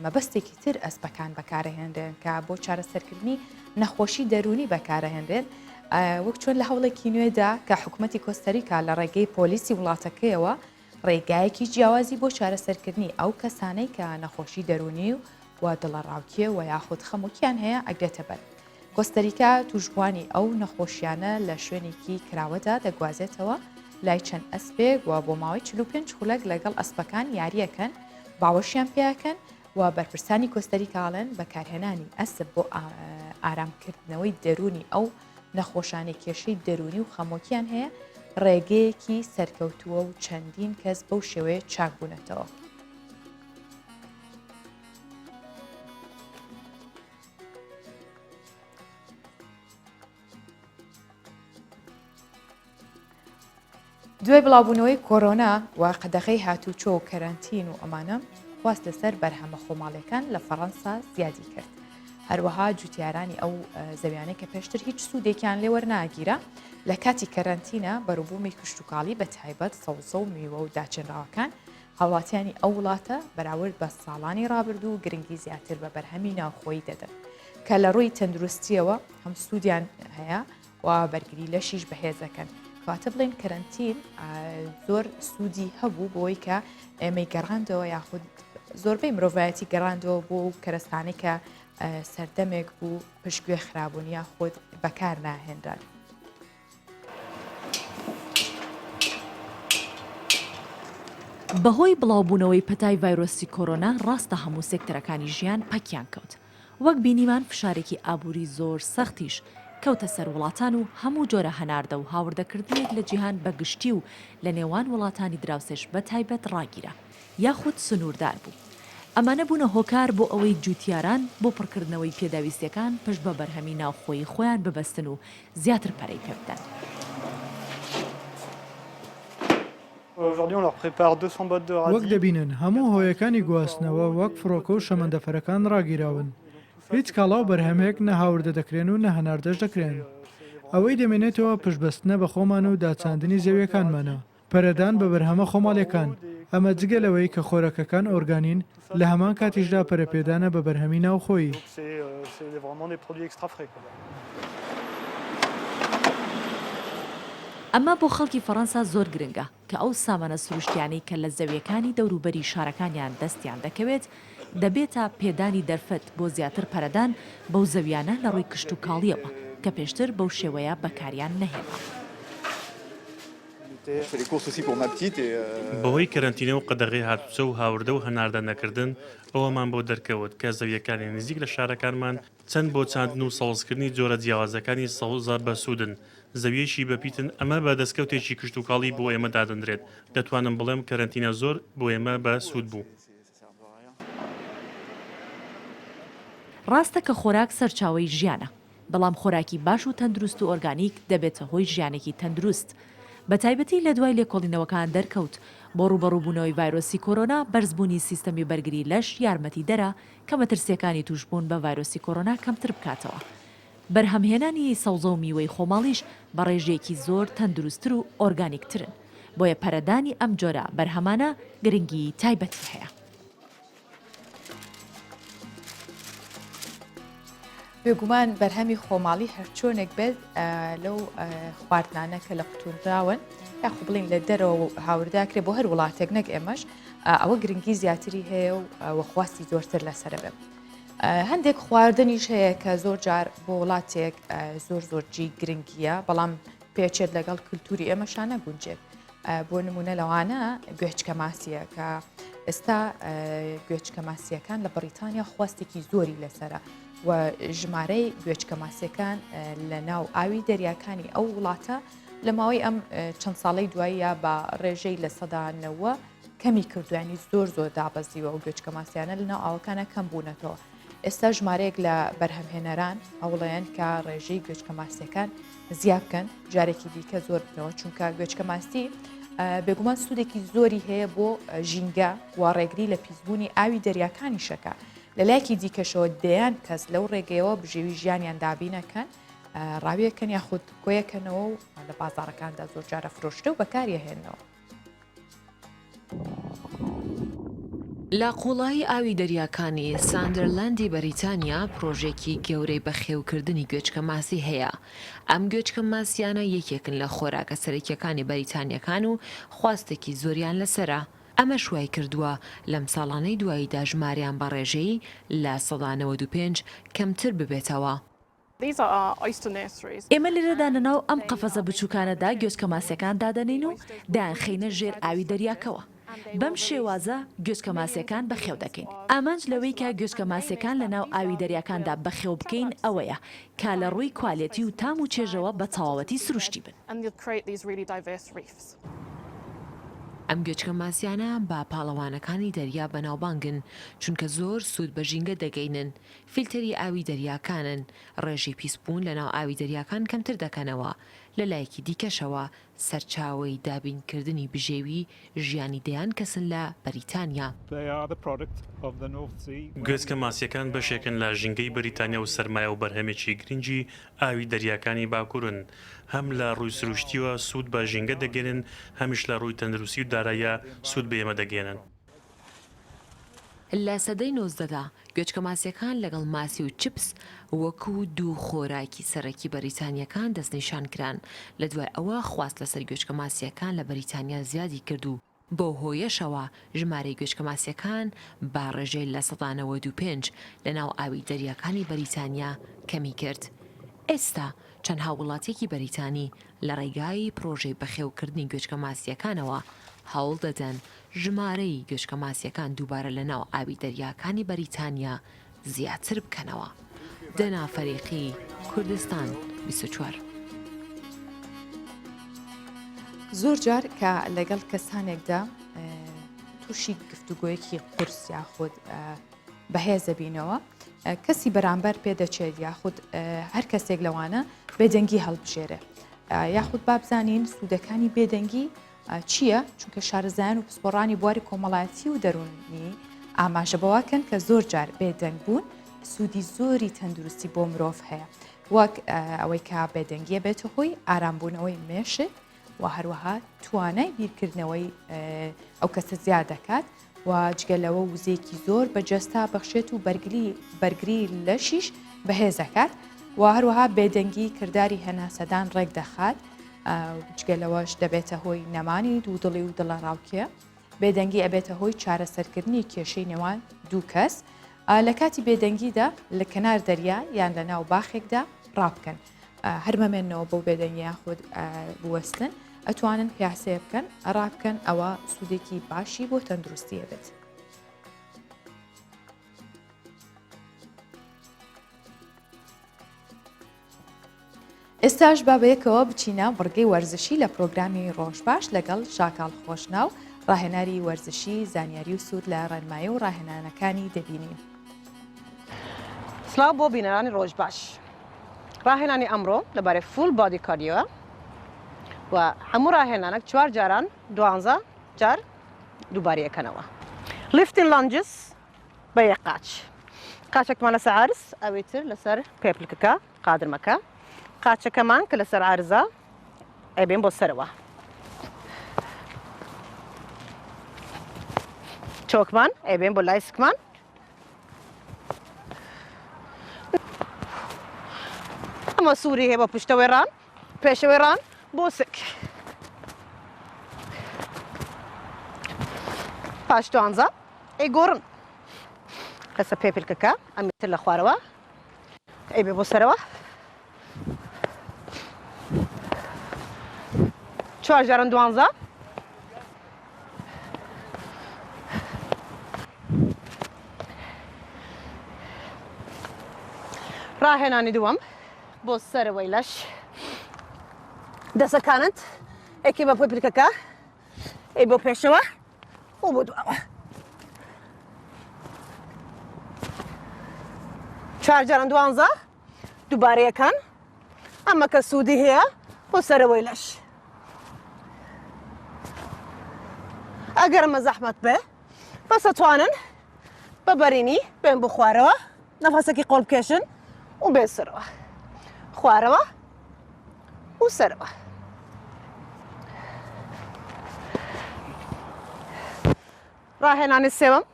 مەبەستێکی تر ئەسپەکان بەکارەهێنرێن کە بۆ چارەسەرکردنی نەخۆشی دەروونی بەکارەهێنرێن وەک چۆن لە هەوڵێکی نوێدا کە حکوومەتی کۆستەریکا لە ڕێگەی پۆلیسی وڵاتەکەیەوە ڕێگایەکی جیاوازی بۆ چارەسەرکردنی ئەو کەسانەی کە نەخۆشی دەروونی و دڵەڕاوکێ و یاخود خەمۆکیان هەیە ئەگرێتە بەر. کۆستەریکا تووشبووانی ئەو نەخۆشیانە لە شوێنێکی کراوەدا دەگوازێتەوە لای چەند ئەسپێک و بۆ ماوەی 45 خولەک لەگەڵ ئەسپەکان یارییەکەن، باوەشیان پێیاکەن و بەرپرسانی کۆستەریکا ئەڵێن بەکارهێنانی ئەسپ بۆ ئارامکردنەوەی دەروونی ئەو نەخۆشانەی کێشەی دەروونی و خەمۆکیان هەیە ڕێگەیەکی سەرکەوتووە و چەندین کەس بەو شێوەیە چاکبوونەتەوە. دوای بڵاوبوونەوەی کۆرۆنا و قەدەغەی هاتوچۆ و کەرەنتین و ئەمانە خواست لەسەر بەرهەمە خۆماڵیەکان لە فەڕەنسا زیادی کرد. هەروەها جوتیارانی ئەو زەویانەی کە پێشتر هیچ سوودێکیان لێ وەرناگیرا لە کاتی کەرەنتینە بەروبوومی کشتوکاڵی بە تایبەت سەوزە و میوە و داچێنراوەکان هاوڵاتیانی ئەو وڵاتە بەراورد بە ساڵانی ڕابردوو گرنگی زیاتر بە بەرهەمی ناوخۆیی دەدەن کە لە ڕووی تەندروستیەوە هەم سوودیان هەیە و بەرگری لەشیش بەهێزەکەن کەواتە بڵێن کەرەنتین زۆر سوودی هەبوو بۆی کە ئێمەی گەڕاندەوە یاخود زۆربەی مرۆڤایەتی گەڕاندەوە بۆ کەرەستانەی کە سەردەمێک بوو پشتگوێ خرابوون یاخود بەکار ناهێنران. بەهۆی بڵاوبوونەوەی پەتای ڤایرۆسی کۆرۆنا ڕاستە هەموو سێکتەرەکانی ژیان پەکیان کەوت، وەک بینیمان فشارێکی ئابووری زۆر سەختیش کەوتە سەر وڵاتان و هەموو جۆرە هەناردە و هاوردەکردنێک لە جیهان بە گشتی و لە نێوان وڵاتانی دراوسێش بە تایبەت ڕاگیرا یاخود سنووردار بوو. ئەمانە بوونە هۆکار بۆ ئەوەی جووتیاران بۆ پڕکردنەوەی پێداویستیەکان پشت بە بەرهەمی ناوخۆیی خۆیان ببەستن و زیاتر پەرەی پێ بدەن. وەک دەبینن هەموو هۆیەکانی گواستنەوە وەک فڕۆکە و شەمەندەفەرەکان ڕاگیراون. هیچ کاڵا و بەرهەمێک نە هاوردە دەکرێن و نە هەناردەش دەکرێن. ئەوەی دەمێنێتەوە پشتبەستنە بە خۆمان و داچاندنی زەویەکانمانە. پەرەدان بە بەرهەمە خۆماڵیەکان، ئەمە جگە لەوەی کە خۆراکەکان ئۆرگانین، لە هەمان کاتیشدا پەرەپێدانە بە بەرهەمی ناوخۆیی. ئەمە بۆ خەڵکی فەڕەنسا زۆر گرنگە کە ئەو سامانە سروشتیانەی کە لە زەویەکانی دەوروبەری شارەکانیان دەستیان دەکەوێت دەبێتە پێدانی دەرفەت بۆ زیاتر پەرەدان بەو زەویانە لە ڕووی کشتوکاڵیەوە کە پێشتر بەو شێوەیە بەکاریان نەهێنا. بەهۆی کەرەنتینە و قەدەغەی هاتوچۆ و هاوردە و هەناردە نەکردن، ئەوەمان بۆ دەرکەوت کە زەوییەکانی نزیک لە شارەکانمان چەند بۆ چاندن و سەوزکردنی جۆرە جیاوازەکانی سەوزە بەسوودن، زەوییەکی بەپیتن، ئەمە بە دەستکەوتێکی کشتوکاڵی بۆ ئێمە دادەنرێت، دەتوانم بڵێم کەرەنتینە زۆر بۆ ئێمە بە سوود بوو. ڕاستە کە خۆراک سەرچاوەی ژیانە، بەڵام خۆراکی باش و تەندروست و ئۆرگانیک دەبێتە هۆی ژیانێکی تەندروست. بەتایبەتی لە دوای لێکۆڵینەوەکان دەرکەوت بۆ ڕووبەڕووبوونەوەی ڤایرۆسی کۆرۆنا بەرزبوونی سیستەمی بەرگری لەش یارمەتیدەرە کە مەترسییەکانی تووشبوون بە ڤایرۆسی کۆرۆنا کەمتر بکاتەوە. بەرهەمهێنانی سەوزە و میوەی خۆماڵیش بە ڕێژەیەکی زۆر تەندروستتر و ئۆرگانیکترن، بۆیە پەرەدانی ئەم جۆرە بەرهەمانە گرنگیی تایبەتی هەیە. بێگومان بەرهەمی خۆماڵی هەرچۆنێک بێت لەو خواردنانە کە لە قوتونراون یاخو بڵین لە دەرەوە هاورداکرێ بۆ هەر وڵاتێک نەک ئێمەش ئەوە گرنگی زیاتری هەیە و وەخواستی زۆرتر لەسرە بێت. هەندێک خواردنیش هەیە کە زۆر جار بۆ وڵاتێک زۆر زۆر جی گرنگیە بەڵام پێچێت لەگەڵ کللتوری ئێمەشان نەگونجێت بۆ نمونە لەوانە گوێچکە ماسیە کە ئێستا گوێچکە ماسیەکان لە بەریتانیا خواستێکی زۆری لەسرە و ژمارەی گوێچکە ماسیەکان لە ناو ئاوی دەریاکانی ئەو وڵاتە لە ماوەی ئەم چەند ساڵەی دواییە بە ڕێژەی 90% کەمی کردویانی زۆر زۆر دابەزیوە و گوێچکە ماسیانە لە ناو ئاوەکانە کەم بوونەتەوە. ئێستا ژمارەیەک لە بەرهەمهێنەران هەوڵەیەن کە ڕێژەی گوێچکە ماسیەکان زیا بکەن جارێکی دیکە زۆر بنەوە چونکە گوێچکە ماسی بێگومان سوودێکی زۆری هەیە بۆ ژینگە و ڕێگری لە پیسبوونی ئاوی دەریاکانی شەکە لە لایەکی دیکەشەوە دەیان کەس لەو ڕێگەیەوە بژێوی ژیانیان دابینەکەن ڕاویەکەن یاخود کۆیەکەنەوە و لە بازارەکاندا زۆر جارە فرۆشتە و بەکاریهێنەوە. لە قووڵایی ئاوی دەریاکانی ساندەرلاندی بەریتانیا پڕۆژەیەکی گەورەی بەخێوکردنی گوێچکە ماسی هەیە. ئەم گوێچکە ماسییانە یەکێکن لە خۆراکە سەرەکییەکانی بەریتانییەکان و خواستێکی زۆریان لەسەرە. ئەمەش وایکردووە لەم ساڵانەی دواییدا ژمارەیان بە ڕێژەی 95% کەمتر ببێتەوە. ئێمە لێرەدا لەناو ئەم قەفەزە بچووکانەدا گوێچکە ماسیەکان دادەنێین و دەیانخەینە ژێر ئاوی دەریاکەوە. بەم شێوازە گوێچکە ماسیەکان بەخێو دەکەین. ئامانج لەوەی کە گوێچکە ماسیەکان لەناو ئاوی دەریاکاندا بەخێو بکەین ئەوەیە کە لە ڕووی کوالێتی و تام و چێژەوە بە تەواوەتی سروشتی بن. ئەم گوێچکە ماسیانە بە پاڵەوانەکانی دەریا بەناوبانگن، چونکە زۆر سوود بە ژینگە دەگەینن، فیلتەری ئاوی دەریاکانن، ڕێژەی پیسبوون لەناو ئاوی دەریاکان کەمتر دەکەنەوە. لە لایەکی دیکەشەوە سەرچاوەی دابینکردنی بژێوی ژیانی دەیان کەسن لە بەریتانیا. گوێچکە ماسییەکان بەشێکن لە ژینگەی بەریتانیا و سەرمایە و بەرهەمێکی گرنگی ئاوی دەریاکانی باکوورن، هەم لە ڕووی سروشتییەوە سوود بە ژینگە دەگەیەنن، هەمیش لە ڕووی تەندروستی و داراییە سوود بە ئێمە دەگەیەنن. لە سەدەی نۆزدەدا گوێچکە ماسییەکان لەگەڵ ماسی و چپس وەکو دوو خۆراکی سەرەکی بەریتانییەکان دەستنیشان کران، لە دوای ئەوە خواست لەسەر گوێچکە ماسییەکان لە بەریتانیا زیادی کرد و بەو هۆیەشەوە ژمارەی گوێچکە ماسییەکان بە ڕێژەی 95% لەناو ئاوی دەریاکانی بەریتانیا کەمی کرد. ئێستا چەند هاووڵاتییەکی بەریتانی لە ڕێگای پڕۆژەی بەخێوکردنی گوێچکە ماسییەکانەوە هەوڵ دەدەن ژمارەی گوێچکە ماسییەکان دووبارە لە ناو ئاوی دەریاکانی بەریتانیا زیاتر بکەنەوە. دەنا فەریقی، کوردستان 24. زۆر جار کە لەگەڵ کەسانێکدا تووشی گفتوگۆیەکی قورس یاخود بەهێزەبینەوە کەسی بەرامبەر پێدەچێت یاخود هەر کەسێک لەوانە بێدەنگی هەڵبژێرێ یاخود بابزانین سوودەکانی بێدەنگی چییە؟ چونکە شارەزایان و پسپۆڕانی بواری کۆمەڵایەتی و دەروونی ئاماژە بەوەکەن کە زۆر جار بێدەنگ بوون سوودی زۆری تەندروستی بۆ مرۆڤ هەیە وەک ئەوەی کە بێدەنگیە بێتە هۆی ئارامبوونەوەی مێشک و هەروەها توانای بیرکردنەوەی ئەو کەسە زیاد دەکات و جگە لەوە وزەیەکی زۆر بە جەستە بەخشێت و بەرگری بەرگری لەشیش بەهێز دەکات و هەروەها بێدەنگی کرداری هەناسەدان ڕێک دەخات جگە لەوەش دەبێتە هۆی نەمانی دوودڵی و دڵەڕاوکێ بێدەنگی ئەبێتە هۆی چارەسەرکردنی کێشەی نێوان دوو کەس لە کاتی بێدەنگیدا لە کەنار دەریا یان لە ناو باخێکدا ڕابکەن هەر مەمێنەوە بۆ بێدەنگی یاخود بوەستن ئەتوانن پیاسەیە بکەن ڕابکەن ئەوە سوودێکی باشی بۆ تەندروستی ئەبێت. ئێستاش با بەیەکەوە بچینە بڕگەی وەرزشی لە پرۆگرامی ڕۆژ باش لەگەڵ شاکاڵ خۆشناو ڕاهێناری وەرزشی زانیاری و سوود لە ڕێنمایی و ڕاهێنانەکانی دەبینین. سڵاو بۆ بینەرانی ڕۆژ باش. ڕاهێنانی ئەمڕۆ لەبارەی full body cardio ە و هەموو ڕاهێنانەک چوار جاران دوانزە جار دووبارەی ئەکەنەوە. Lifting lunges بە یەک قاچ. قاچەکمان لەسەر عەرز ئەوی تر لەسەر پێپلکەکە قادرمەکە. قاچەکەمان کە لەسەر عەرزە ئەیبەین بۆ سەرەوە. چۆکمان ئەیبەین بۆ لای سکمان. ئەمە سووری هەیە بۆ پشتەوەی ڕان پێشەوەی ڕان بۆ سک پاش دوانزە ئەی گۆڕن لەسە پێپلکەکە ئەمیتر لە خوارەوە ئەی بێ بۆ سەرەوە چوار جارن دوانزە ڕاهێنانی دووەم بۆ سەرەوەی لەش دەسەکانت ئەکی بە پێپلکەکە ئەی بۆ پێشەوە و بۆ دواوە چوار جاران دوانزە دووبارەیەکان ئەمە کە سوودی هەیە بۆ سەرەوەی لەش ئەگەر ئەمە زەحمەت بێ بەس ئەتوانن بە بەرینی بێن بۆ خوارەوە نەفەسێکی قۆڵ بکێشن و بێن سەرەوە خوارەوە و سەرەوە ڕاهێنانی سێوەم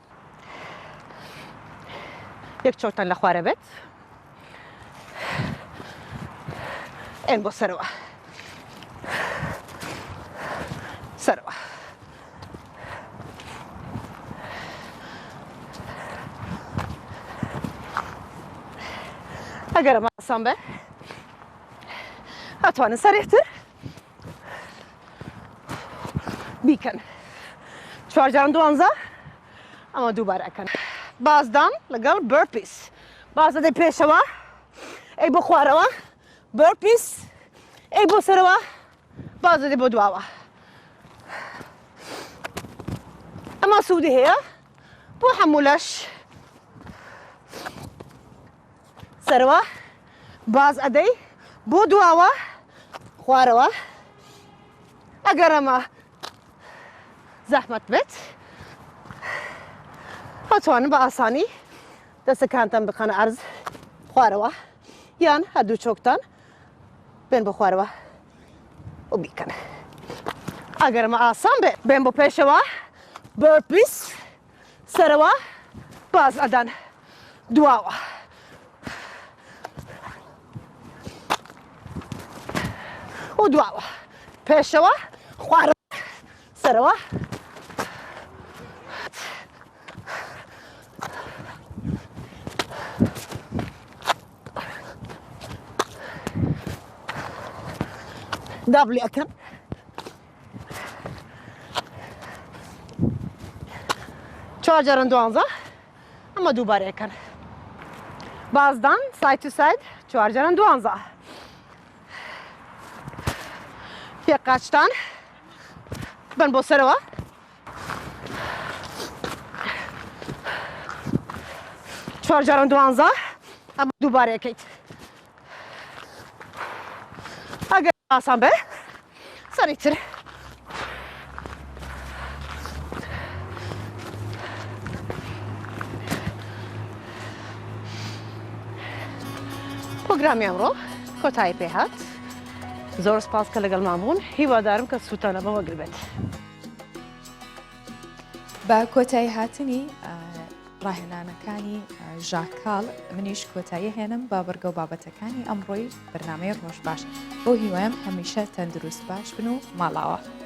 یەک چۆتان لە خوارە بێت ئێن بۆ سەرەوە سەرەوە ئەگەر ئەمە ئاسان بێ ئەتوانن سەرێتر بیکەن چوار جاران دوانزە ئەمە دووبارە ئەکەن بازدان لەگەڵ burpees باز دەدەی پێشەوە ئەی بۆ خوارەوە burpees ئەی بۆ سەرەوە باز دەدەی بۆ دواوە ئەمە سوودی هەیە بۆ هەموو لەش سەرەوە باز ئەدەی بۆ دواوە. خوارەوە ئەگەر ئەمە زەحمەت بێت ئەتوانن بە ئاسانی دەستەکانتان بخەنە ئەرز خوارەوە یان هەردوو چۆکتان بێن بۆ خوارەوە و بیکەن ئەگەر ئەمە ئاسان بێ بێن بۆ پێشەوە burpees سەرەوە باز ئەدەن دواوە. و دواوە پێشەوە خوارەوە سەرەوە دابلی ئەکەن چوار جاران دوانزە ئەمە دووبارە یەکەن بازدان side to side چوار جاران دوانزە یەک قاچتان بن بۆ سەرەوە چوار جاران دوانزە ئەمە دووبارە یەکەیت ئەگەر ئاسان بێ سەریتر پرۆگرامی ئەمڕۆ کۆتایی پێهات زۆر سپاس کە لەگەڵمان بوون هیوادارم کە سوودتان لەمە وەگربێت. بە کۆتایی هاتنی ڕاهێنانەکانی ژاکاڵ منیش کۆتایی هێنم بە بڕگە و بابەتەکانی ئەمڕۆی بەرنامەی ڕۆژ باش بەو هیوایەم هەمیشە تەندروست باش بن و ماڵاوە.